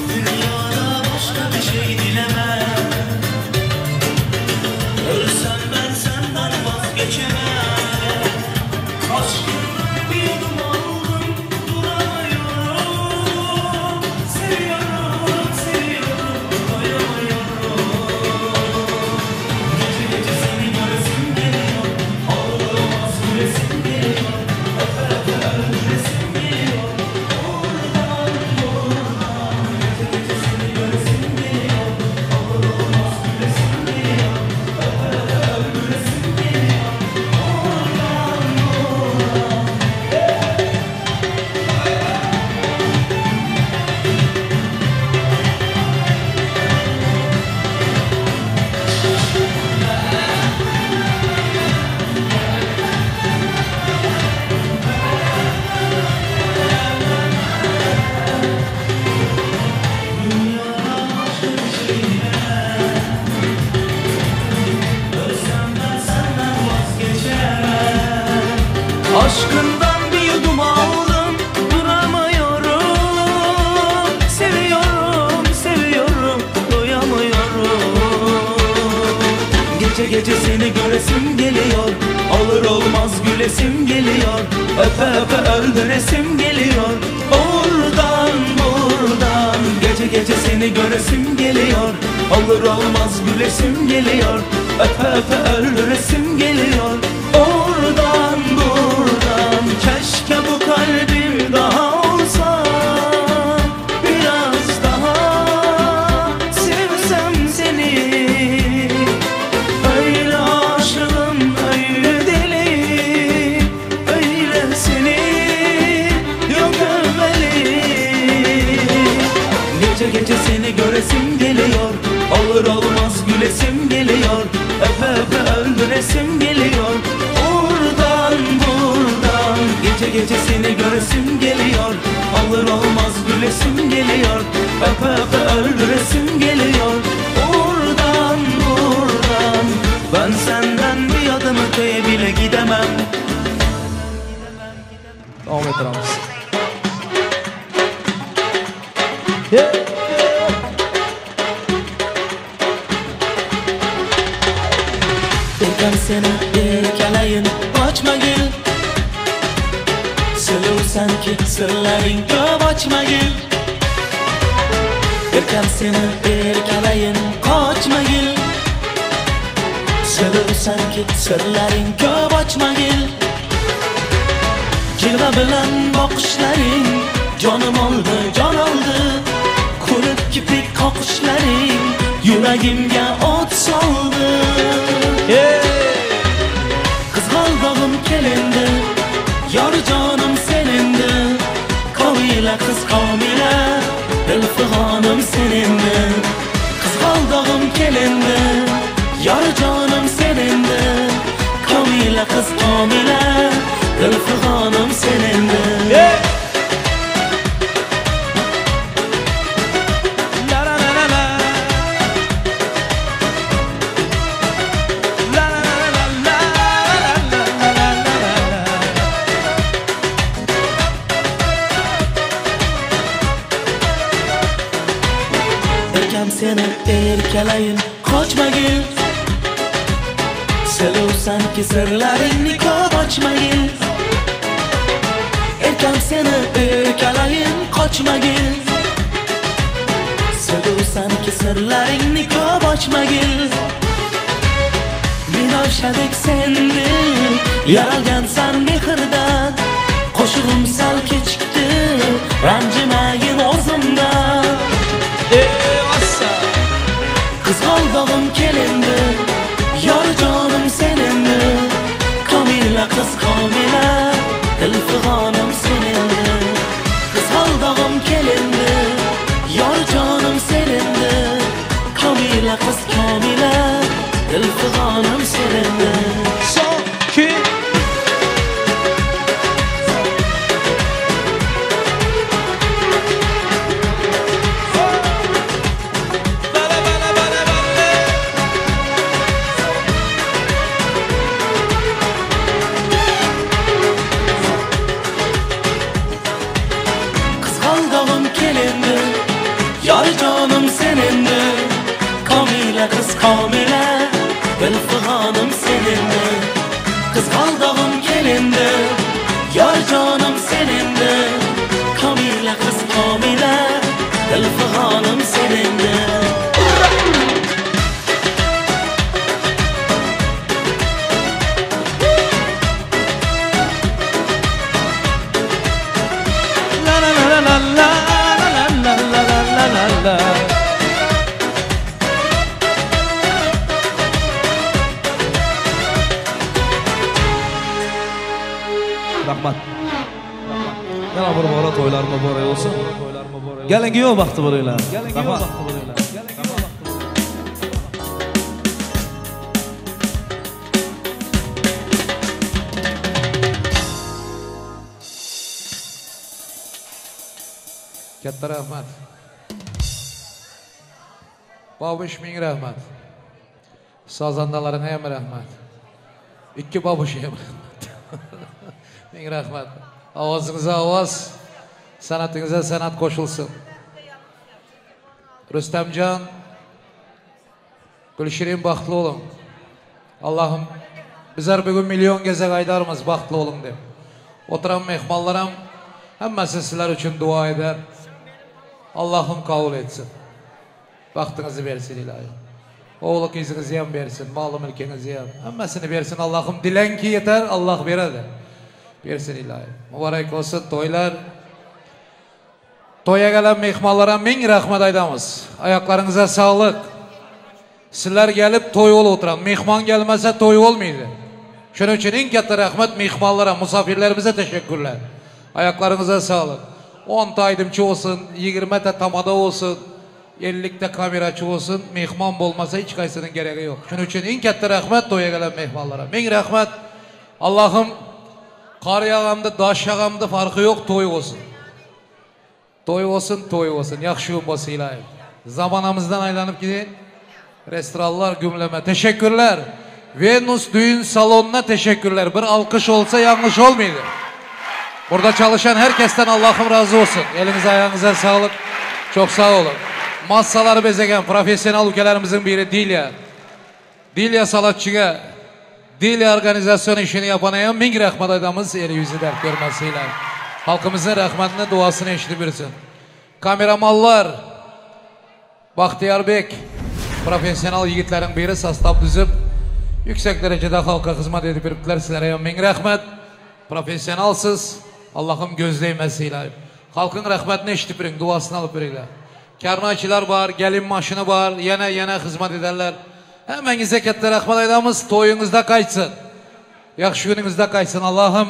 Dünyada başka bir şey dilemem. Ölsem ben senden vazgeçemem. Aşkından bir yudum aldım, duramıyorum. Seviyorum, seviyorum, doyamıyorum. Gece gece seni göresim geliyor. Ağlamaz gülesim geliyor. Öpe öpe öldüresim geliyor. Oradan buradan. Gece gece seni göresim geliyor. Ağlamaz gülesim geliyor. Öpe öpe öldüresim geliyor. Oradan buradan. Ölsem ben senden vazgeçemem. Aşkından bir yudum aldım, duramıyorum. Seviyorum, seviyorum, doyamıyorum. Gece gece seni göresim geliyor. Olur olmaz gülesim geliyor. Öpe öpe öldüresim geliyor. Oradan buradan. Gece gece seni göresim geliyor. Olur olmaz gülesim geliyor. Öpe öpe öldüresim geliyor. Oradan buradan. Keşke bu kalbim daha olsa. Biraz daha sevsem seni. Öyle aşığım, öyle deli, öyle seni yok evveli. Gece gece seni göresim geliyor. Olur olmaz gülesim geliyor. Öpe öpe öldüresim geliyor. Oradan buradan. Gece gece seni göresim geliyor. Olur olmaz gülesim geliyor. Öpe öpe öldüresim geliyor. Oradan buradan. Ben senden bir adım öteye bile gidemem. Davom ettiramiz. Erkam seni erkalayin, qochmagil. Suluvsan-ki sirlaring ko'p ochmagil. Erkam seni erkalayin, qochmagil. Suluvsan-ki sirlaring ko'p ochmagil. Jilva bilan boqishlaring jonim oldi, jon oldi. Ko'rib kiprik qoqishlaring yuragimga o't soldi. Qizg'aldog'im kelindi, yor jonim sen endi. Komila qiz komila, dil fig'onim sen endi. Qizg'aldog'im kelindi, yor jonim sen endi. Komila qiz komila, dil fig'onim sen endi. Seni erkalayin, qochmagil. Suluvsan-ki sirlaringni ko'p ochmagil. Erkam seni erkalayin, qochmagil. Suluvsan-ki sirlaringni ko'p ochmagil. Binafshadek sendin, yaralgansan mehrdan. Qo'shig'im sal kechikdi, ranjimagin o'zimdan. Kamila, dil fig'onim sen endi. Qizg'aldog'im kelindi, yor jonim sen endi. Kamila qiz Kamila, dil fig'onim sen endi. Son 2 Yar canım senindi, Kamile kız Kamile, dil fig'onim senindi. Qizg'aldog'im kelindi, yar canım senindi. Kamile kız Kamile, dil fig'onim senindi. La la la la la la la la la la. Rahmat. Yana bir bora to'ylar muborak olsun. Gelin kuyov baxti bo'linglar. Rahmat. Katta rahmat. Babush ming rahmat. Sozandalaringga ham rahmat. Ikki babushga ham rahmat. Ming rahmat. Ovozingizga ovoz, san'atingizga san'at qo'shilsin. Rustamjon, Gulshirin baxtli bo'ling. Allohim, bizlar bugun million gezak aytarmiz baxtli bo'ling deb. O'tiran mehmonlar ham hammasi sizlar uchun duo eder. Allohim qabul etsin. Baxtingizni bersin iloyim. O'g'il qizingizni ham bersin, mol mulkingizni ham, hammasini bersin Allohim. Dilangki yetar, Alloh beradi. Bersin iloyim. Muborak bo'lsin to'ylar. To'yga kelgan mehmonlarga ming rahmat aytamiz. Oyoqlaringizga sog'liq. Sizlar kelib to'y bo'lib o'tiradi. Mehmon kelmasa to'y bo'lmaydi. Shuning uchun eng katta rahmat mehmonlarga, musofirlarimizga tashakkurlar. Oyoqlaringizga sog'liq. 10 ta aydimchi bo'lsin, 20 ta tamada bo'lsin, 50 ta kamerachi bo'lsin, mehmon bo'lmasa hech qaysining keragi yo'q. Shuning uchun eng katta rahmat to'yga kelgan mehmonlarga. Ming rahmat. Allohim qor yog'amdi, dosh yog'amdi farqi yo'q, to'y bo'lsin. To'y bo'lsin, to'y bo'lsin. Yaxshi kun bo'lsin iloyim. Zamonamizdan aylanib keyin restoranlar gumlama. Teşekkürler. Venus düğün salonuna teşekkürler. Bir alkış olsa yanlış olmaydı. Burada çalışan herkesten Allah'ım razı olsun. Elinize ayağınıza sağlık. Çok sağ olun. Masaları bezegen profesyonel ülkelerimizin biri Dilya. Dilya Salatçı'ya, Dilya organizasyon işini yapan ming rahmat aytamiz, eli yüzü dert görmesiyle. Halkımızın rahmetini, duasını eşitip yürüsün. Kameramanlar, Bahtiyarbek, profesyonel yigitlerin biri sostav düzüp, yüksek derecede halka hizmet edip yürüptüler. Sizlere ming rahmat. Profesyonelsiz, Allah'ım gözleyemesiyle. Halkın rahmetini eşitip yürüyün, duasını alıp yürüyün. Karnayçılar var, gelin maşını var, yine hizmet ederler. Hemmenize katta rahmat aytamiz, to'yingizda qaytsin. Yaxshi kuningizda qaytsin Allah'ım.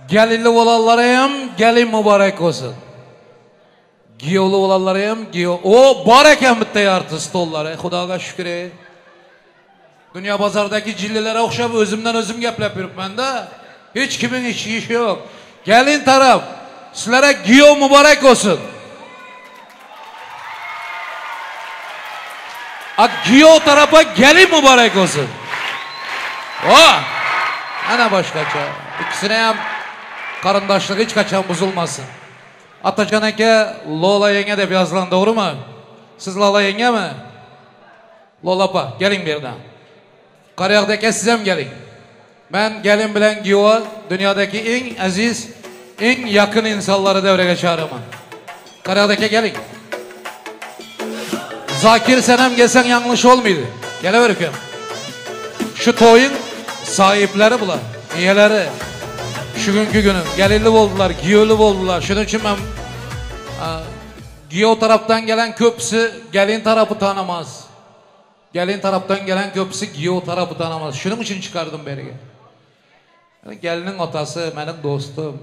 Gelinli olanlara ham gelin mübarek olsun. Giyovli olanlara ham giyov. O bor ekan bitta yarti stollar. Xudoga shukr. Dunyo bozoridagi jillilarga o'xshab o'zimdan o'zim gaplab yuribman-da. Hech kimning ishi yo'q. Gelin taraf, sizlarga giyov mübarek olsun. A giyov tarafa gelin mübarek olsun. O! Ana boshqacha. Ikkisini ham qarindoshlik hech qachon buzilmasin. Atajon aka Lola yenga deb yozilgan, to'g'rimi? Siz Lola yengami? Lola opa, keling bu yerdan. Qaryoqda aka siz ham keling. Men gelin bilan giyov dunyodagi eng aziz, eng yaqin insonlarni davraga chaqiraman. Qaryoqda aka keling. Zakir sen ham kelsang yanlış olmaydi. Kelaver ukam. Şu to'ying sahiplari bular, egalari. Şu günkü günüm gelinli oldular, giyovli oldular. Şunun için ben giyov taraftan gelen köpüsü gelin tarafı tanımaz. Gelin taraftan gelen köpüsü giyo tarafı tanımaz. Şunun için çıkardım beriga. Yani gelinin otası benim dostum.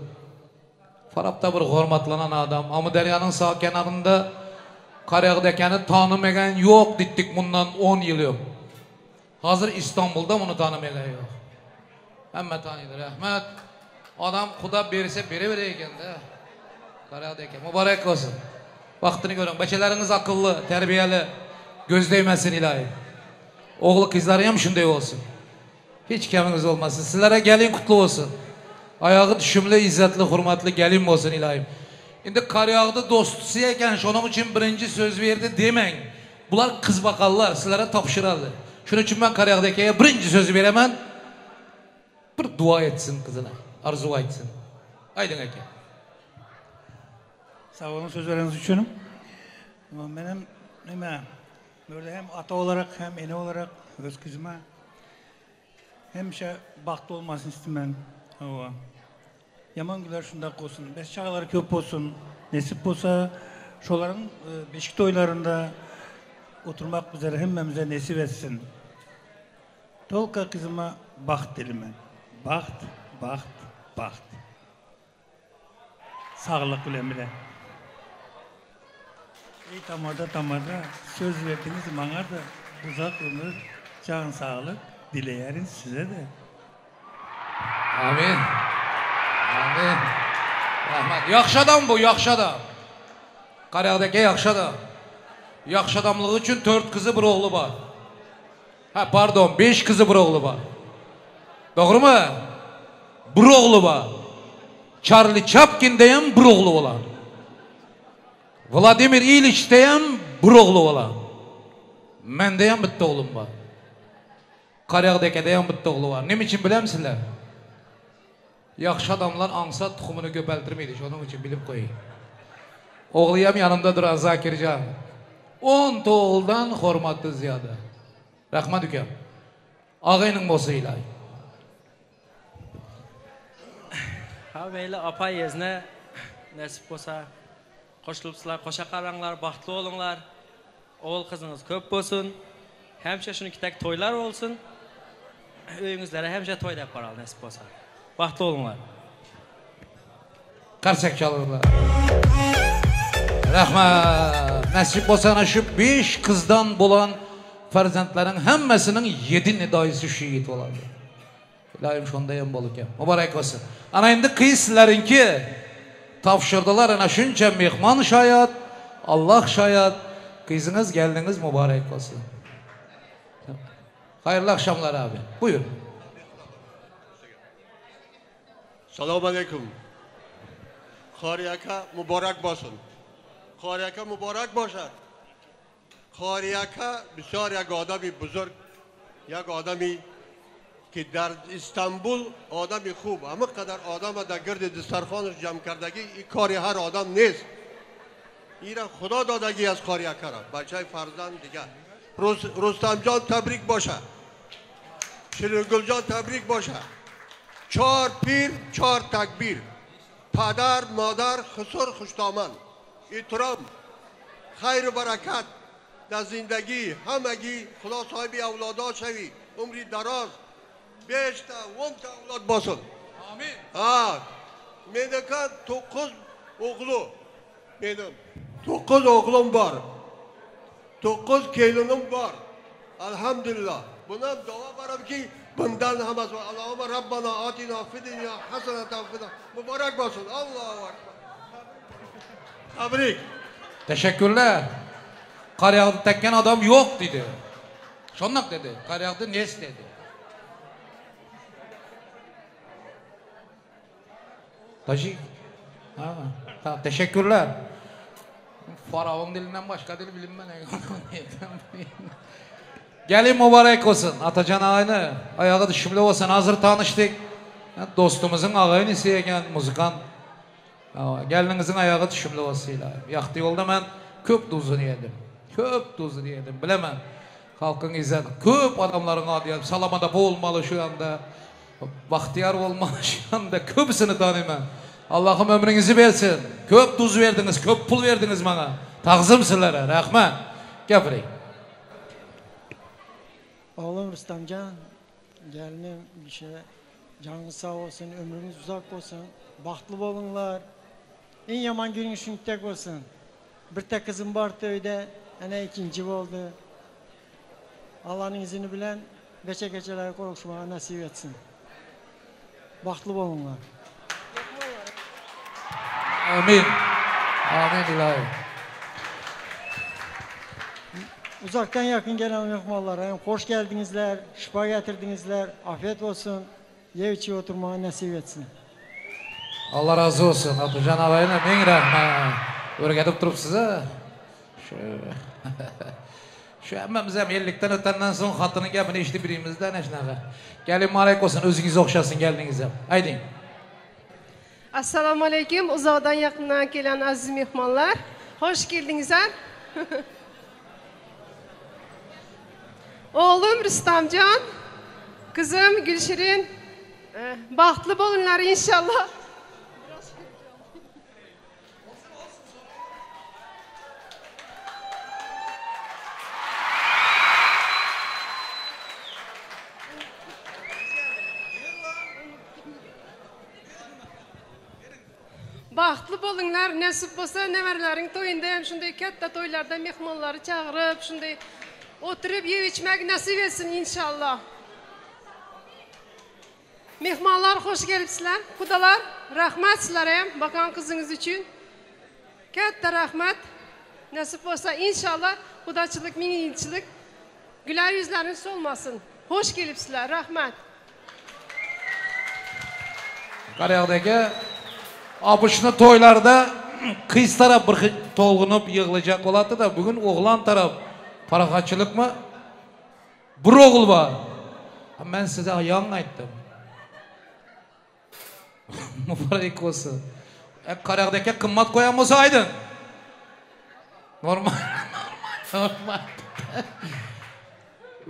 Farabda bir hurmatlanan adam. Ama deryanın sağ kenarında Qarayog'dakani tanımagan yo'q dedik bundan 10 yıl yok. Hazır İstanbul'da bunu tanımagan yo'q. Hamma tanıydı. Rahmat. Adam Xudo berse bere ekan-da. Qarayog'daka mübarek olsun. Vaqtini ko'ring. Bachalarınız akıllı, terbiyeli. Göz değmesin ilahi. Oğlu kızları ham shunday olsun. Hiç kaminiz olmasın. Sizlere gelin kutlu olsun. Ayağı düşümlü, izzatli, hurmatli gelin olsun ilahim. Endi Qarayog'da do'stisi ekan, shuning uchun birinchi so'z berdi demang. Bular qiz baqallar, sizlarga topshiradi. Shuning uchun men Qarayog'da akaga birinchi so'z beraman. Bir dua etsin qizina, arzu aytsin. Aydın aka. Sağ olun sözleriniz için. Benim nima böyle hem ata olarak hem ene olarak öz kızıma hemşe bahtlı olmasını istemem. Yaman güler şundak olsun, beş çağları köp olsun, nesip olsa şoların beşik toylarında oturmak bizlere hemmemize nesip etsin. Tolka kızıma baht dilim ben. Baht, baht, baht. Sağlık bile bile. Ey tamada tamada söz verdiniz bana da uzak ömür, can sağlık dileyerim size de. Amin. Amin. Rahmat. Yaxshi odam bu, yaxshi odam. Qarayog'dagi yaxshi odam. Yaxshi odamligi uchun 4 qizi, bir o'g'li bor. Ha, pardon, 5 qizi, bir o'g'li bor. To'g'rimi? Bir o'g'li bor. Charlie Chaplinda ham bir o'g'li bo'ladi. Vladimir Ilichda ham bir o'g'li bo'ladi. Menda ham bitta o'g'lim bor. Qarayog'dagida ham bitta o'g'li bor. Nima uchun bilamsizlar? Yaxshi odamlar ansat tuxumini ko'paytirmaydi, shuning uchun bilib qo'ying. O'g'li ham yanimda turadi, Zakirjon. 10 ta o'g'ildan hurmati ziyoda. Rahmat ukam. Og'ayning bo'lsa ilohi. Ha, mayli opa yezni nasib bo'lsa qo'shilibsizlar, qo'sha qaranglar, baxtli bo'linglar. O'g'il qizingiz ko'p bo'lsin. Hamisha shunikidak to'ylar bo'lsin. Uyingizlarga hamisha to'y deb boradi nasib bo'lsa. Baxtli bo'linglar. Qarsak chalinglar. Rahmat. Nasib bo'lsa ana shu 5 qizdan bo'lgan farzandlarning hammasining 7 nidoyisi shu yigit bo'ladi. Ilohim shunday ham bo'lgan. Muborak bo'lsin. Ana endi qiz sizlarinki topshirdilar, ana shuncha mehmon shoyat, Alloh shoyat, qizingiz, keldingiz muborak bo'lsin. Hayırlı akşamlar abi. Buyur. Selamun aleyküm. Qori aka mübarek olsun. Qori aka mübarek boşar. Qori aka bisyor یک آدمی بزرگ، یک آدمی که در استانبول آدمی خوب، اما قدر آدم در گرد دسترخوانش جمع کردگی این کاری هر آدم نیست. این خدا دادگی از قاری aka را. بچه فرزند دیگر. رستم جان تبریک باشه. شیرینگل جان تبریک باشه. 4 پیر 4 تکبیر. پدر مادر خسر خوشدامن. احترام خیر و برکت در زندگی همگی. خدا صاحب اولادا شوی، عمری دراز، 5 تا 10 تا اولاد باشن. آمین. ها mendeki 9 oğlu benim. 9 oğlum var. 9 kelinim var. Elhamdülillah. Buna dua varım ki bundan hamaz var. Allahümme Rabbana atina fid dünya haseneten fid. Mübarek olsun. Allahu Ekber. Tebrik. Teşekkürler. Qarayog'da tekkan adam yok dedi. Şonnak dedi. Qarayog'da nes dedi. Tajik. Ha, tamam, teşekkürler. Faraon dilinden başka dil bilinmez. Gelin mübarek olsun. Atacan ağayını, ayağı düşümlü olsun. Hazır tanıştık. Dostumuzun ağayını ekan, muzikan. Gelinizin ayağı düşümlü olsun. Yaxtı yolda ben köp duzunu yedim. Köp duzunu yedim. Bilemem. Halkın izzeti. Köp adamların adı yedim. Salamada bu olmalı şu anda. Bahtiyar olmalı şu anda. Köpsünü tanıyım. Allah'ım ömrünüzü versin. Köp tuz verdiniz, köp pul verdiniz bana. Tağzım sizlere. Rahmet. Gel buraya. Oğlum Rüstemcan, gelinim Gülşire, canınız sağ olsun, ömrünüz uzak olsun, bahtlı olunlar. En yaman günün şuntek olsun. Bir tek kızım vardı öyle, ana ikinci oldu. Allah'ın izini bilen beçe geceleri konuşmaya nasip etsin. Bahtlı olunlar. Amin. Amin ilahi. Uzaktan yakın gelen mehmanlara hoş geldinizler, şifa getirdinizler, afiyet olsun, yev içi oturmaya nasip etsin. Allah razı olsun. Abdujan ağayına ming rahmat. O'rgatib turibsiz a. Shu hammamiz ham 50 dan o'tandan so'ng xotini gapini eshitib birimizda ana shunaqa. Kelin muborak bo'lsin, o'zingiz o'xshasin kelingiz ham. Ayding. Assalomu alaykum, uzoqdan yaqindan kelgan aziz mehmonlar. Xoş geldingizlar. Oğlum Rüstemcan, kızım Gülşirin, bahtlı bolunlar inşallah. Bahtlı bolunlar, nasip bolsa nevarlaring to'yinda ham shunday katta to'ylarda mehmonlarni chaqirib, shunday o'tirib yeb ichmak nasib etsin inshaalloh. Mehmonlar xush kelibsizlar. Xudolar, rahmat sizlarga ham bakan qizingiz uchun. Katta rahmat. Nasib bo'lsa inshaalloh xudochilik, ming yilchilik güler yüzleriniz solmasin. Xush kelibsizlar, rahmat. Qarayog'dagi Abuşni to'ylarda qiz taraf bir to'lg'inib yig'ilajak bo'ladi da, bugun o'g'lon taraf paroxatchilikmi? Bir o'g'il bor. Men sizga yangi aytdim. Muborak bo'lsin. Qarayog'dagi qimmat qo'yan bo'lsa aydin. Normal, normal.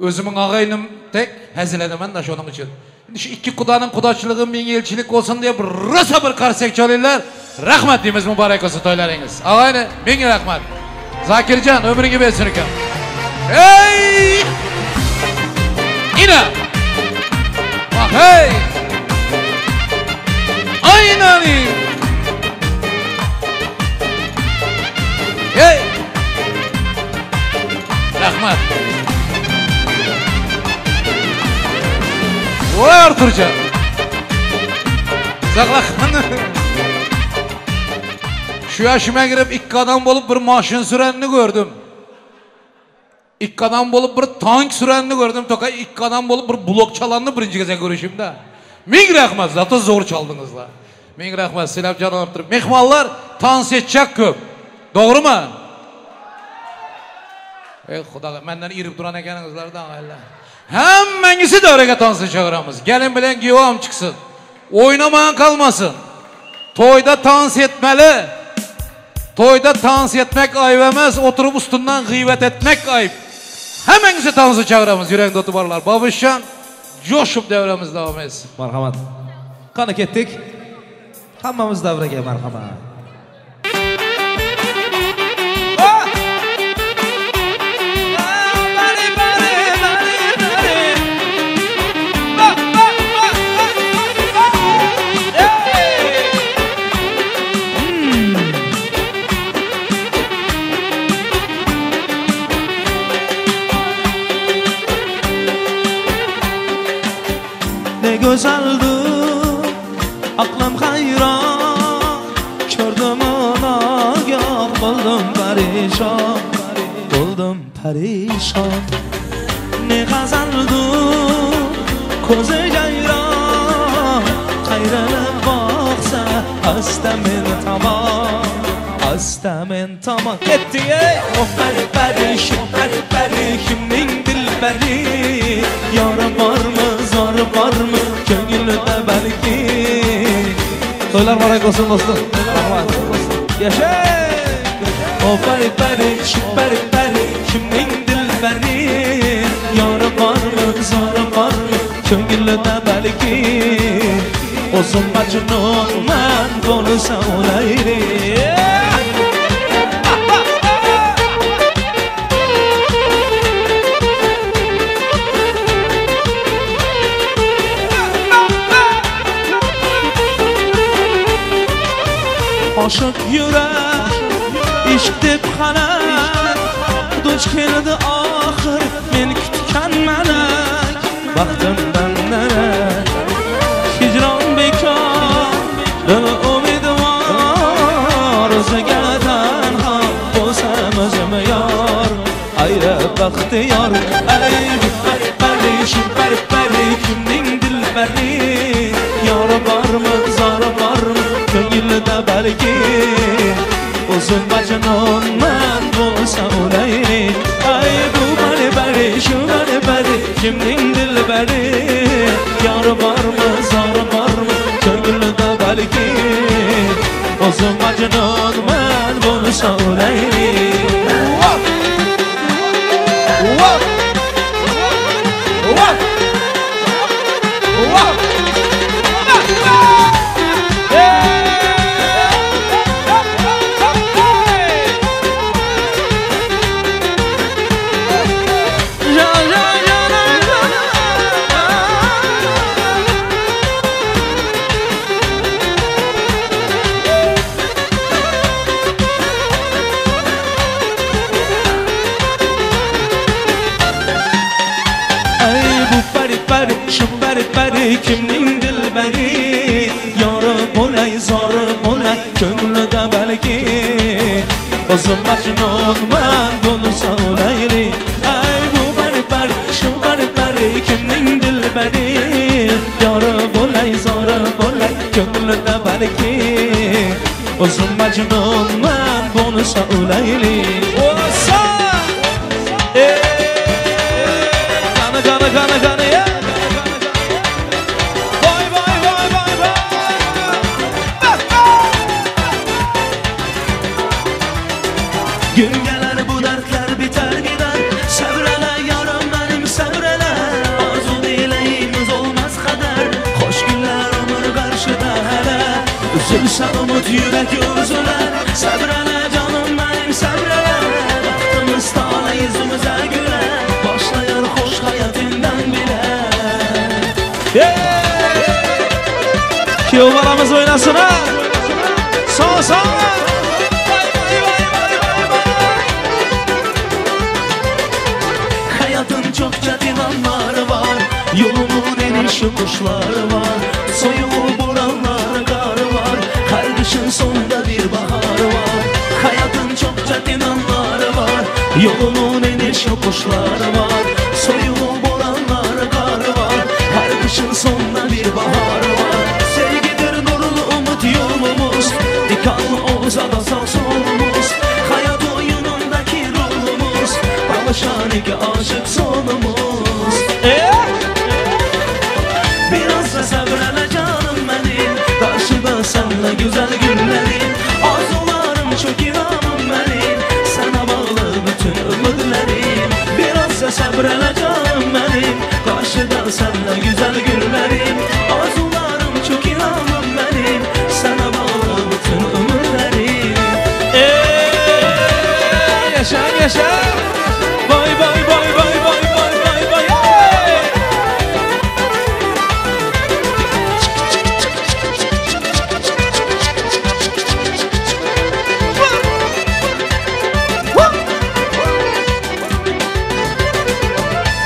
O'zimning og'aynim tek hazil edaman da shuning uchun. Şu iki kudanın kudaçılığı ming elçilik olsun diye rosa bir qarsek çalıyorlar. Rahmat deymiz, mübarek olsun toylaringiz. Ağayni ming rahmat. Zakircan ömrünü bersin ekan. Hey! Ina! Bak hey! Aynen! Hey! Rahmat. Voy Arturcan. Uzaqlaqani. Şu yaşıma girip ikki adam bolup bir maşın sürenini gördüm. İkki adam bolup bir tank sürenini gördüm. Toka ikki adam bolup bir blok çalanını birinci gece görüşümde. Ming rahmat, zaten zor çaldınız la. Ming rahmat, Silabcan Artur. Mehmonlar tans edecek köp. Doğru mu? Ey Xudo, menden irib duran ekaningizlardan Allah. Hammangisi davraga tansi chaqiramiz. Gelin bilan kuyov ham chiqsin. O'ynamagan qalmasin. To'yda tans etmeli. To'yda tans etmek ayıp emas, o'tirib ustidan g'iybat etmek ayıp. Hammangisi tansi chaqiramiz, yurakda o'ti borlar. Bobishjon, jo'shib davramiz davom etsin. Marhamat. Qani ketdik? Hammamiz davraga marhamat. Güzeldi, aklım hayran. Gördüm ona, buldum perişan, buldum perişan. Ne kazandı, ko'zi jayron. Qayrilib boqsa, asta men tomon, asta men tomon. Ketdik ey! Oh pari pari, shu pari pari, kimning dilbari? Yori bormi, zori bormi, ko'ngilida balki. To'ylar muborak bo'lsin do'stlar. Rahmat. Yashang! Oh pari pari, shu pari pari, kimning dilbari? Yori bormi, zori bormi, ko'ngilida balki. O'zim Majnunman, bo'lsa o'laylik. Oshiq yurak ishq deb xalak, duch keldi oxir men kutgan malak. Baxtimdan darak hijron bekor, dil umidvor, o'ziga tanho bo'lsam o'zim yor, ayra baxtiyor. Ay bari bari shu bari bari kimning dilbari, yori bormi zori bormi ko'ngilda balki, o'zim majnunman bo'lsa o'laylik. Ay bu bari bari shu bari bari kimning dilbari, yori bormi zori bormi ko'ngilda balki, o'zim majnunman bo'lsa o'laylik. Whoa! Whoa! Whoa! Kimning dilbari, yori bo'lay zori bo'lay ko'nglida balki, o'zim majnunman bo'lsa o'laylik. Ay bu bari bari shu bari bari kimning dilbari, yori bo'lay zori bo'lay ko'nglida balki, o'zim majnunman bo'lsa o'laylik. O'sa qani qani qani qani ya. Gün gelir bu dertler biter gider, Sabrele yarım benim sabrele, arzu dileğimiz olmaz kader, hoş günler ömür karşıda hele, üzülse umut yürek üzüler, sabrele canım benim sabrele, baktığımız tane yüzümüze güler, başlayar hoş hayatından bile. Kuyov balamız oynasın ha. Sağ sağ. Hayatın çok çetin anları var, yolunun eniş yokuşları var, soyuğu boranlar karı var, her kışın sonunda bir baharı var. Hayatın çok çetin anları var, yolunun eniş yokuşları var, soyuğu boranlar karı var, her kışın sonunda bir baharı var. Sevgidir nurlu umut yolumuz, dikanlı olsa da sağ solumuz, hayat oyunundaki rolumuz, alışan iki aşık sonumuz. Biraz da sabrele canım benim, karşıda senle güzel günlerim, arzularım çok inanım benim, sana bağlı bütün ümitlerim. Biraz da sabrele canım benim, karşıda senle güzel günlerim, arzularım çok inanım benim, sana bağlı bütün ümitlerim. Yaşa yaşa. Vay vay vay vay vay vay vay vay.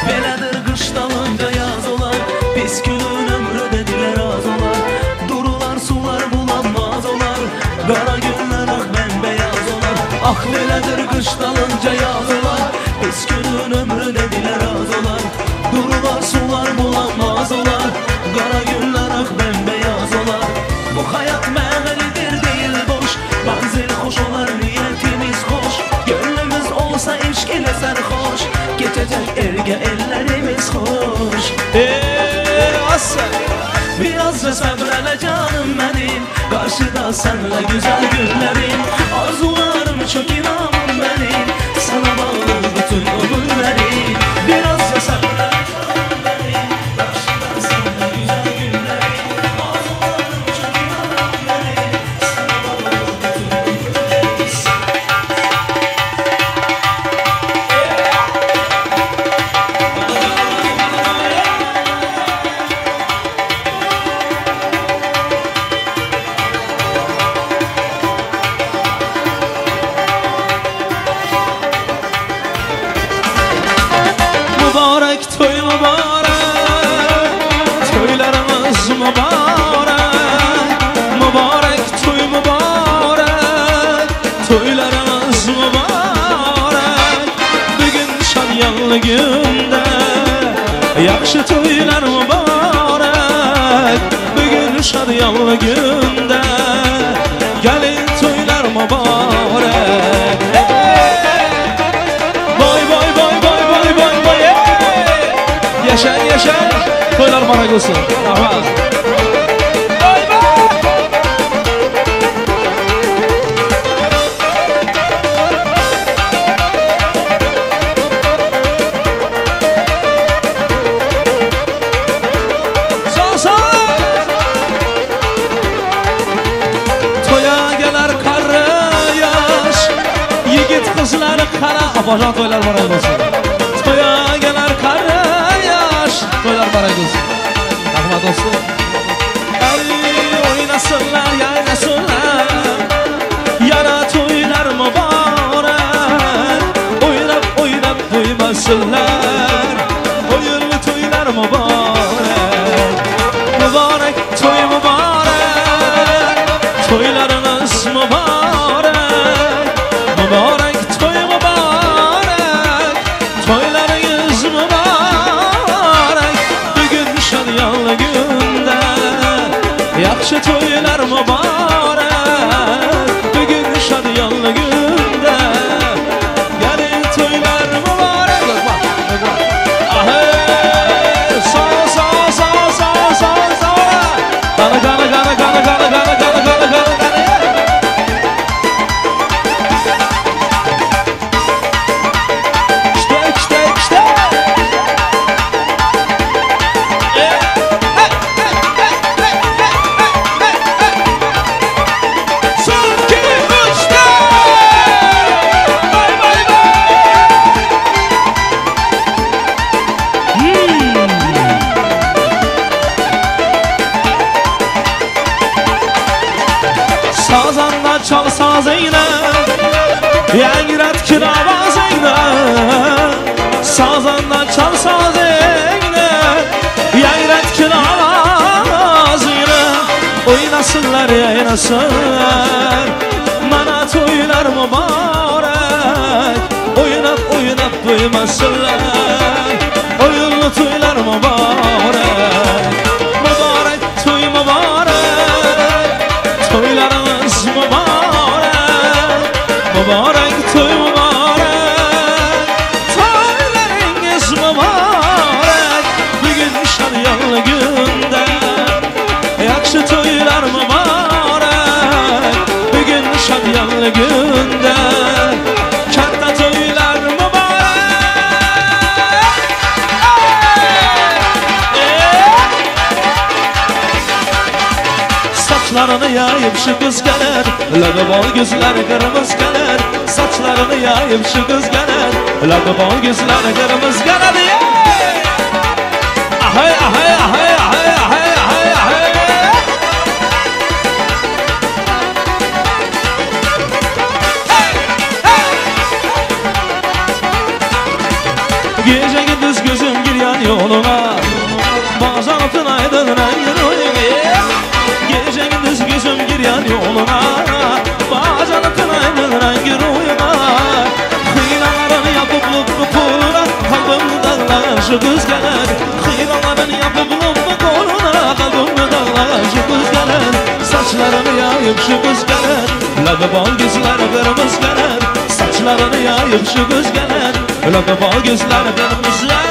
Belədir qış dalınca yaz olar, pis günün ömrü dediler az olar, durular sular bulanmaz olar, qara günler ah bembeyaz olar. Ah belədir qış dalınca yaz olar, pis günün ömrü dediler az olar, durular sular bulanmaz olar, qara günler ah bembeyaz olar. Bu hayat mənəlidir değil boş, manzil hoş olar niyetimiz hoş, gönlümüz olsa eşk ile sarhoş, geçecek erge ellerimiz hoş. Biraz da sabrele canım benim, karşıda senle güzel günlerim, arzularım çok inanım benim, sana bağlı bütün ömürlerim. Biraz da sabrele canım benim, karşıda senle güzel günlerim, arzularım çok inanım benim, sana bağlı bütün ömürlerim. muborak, to'ylarimiz muborak, muborak to'y muborak, to'ylarimiz muborak. Bugun shadiyonli kunda yaxshi to'ylar muborak. Bugun shadiyonli kunda gelin to'ylar muborak. Voy voy voy voy voy voy voy. Yaşa yaşa, to'ylar muborak olsun. Rahmat. Opajon to'ylar muborak bo'lsin. To'ya kelar qari yosh, to'ylar muborak bo'lsin. Rahmat do'stlar. Ay o'ynasinlar, yaynasinlar, yana to'ylar muborak. O'ynab o'ynab to'ymasinlar, o'yinli to'ylar muborak. Muborak to'y muborak, to'ylarimiz muborak. Muborak to'y muborak, to'ylaringiz muborak. Bugun shadiyonli kunda yaxshi to'ylar muborak. Bugun shadiyonli kunda gelin to'ylar muborak. Ahey, so so so so so so. Qani qani qani qani qani qani qani qani qani. Çal sazıyla, yangrat kiravazıyla. Sazanda çal sazıyla, yangrat kiravazıyla. Oynasınlar, yaynasınlar, mana to'ylar muborak. Oynab oynab to'ymasinlar, o'yinli to'ylar muborak. Muborak to'y muborak, to'ylarimiz muborak. Muborak to'y muborak, to'ylaringiz muborak. Bugun shadiyonli kunda yaxshi to'ylar muborak. Bugun shadiyonli kunda katta to'ylar muborak. Saçlarını yayıp şu kız gelir, labi bol gözleri kırmızı gelir. Saçlarını yayıp şu kız gelir, labi bol gözleri kırmızı gelir. Ahay ahay ahay ahay ahay ahay ahay. Gece gündüz gözüm giryan yoluna, bazen altın aydın rengin oyuna. Gece gündüz gözüm giryan yoluna, bazen altın aydın rengin oyuna. Hıylaların yapıp lütfu koluna, kalbim dağlar şu kız gelir. Hıylaların yapıp lütfu koluna, kalbim dağlar şu kız gelir. Saçlarını yayıp şu kız gelir, labi bol gözleri kırmızı gelir. Saçlarını yayıp şu kız gelir, labi bol gözleri kırmızı gelir.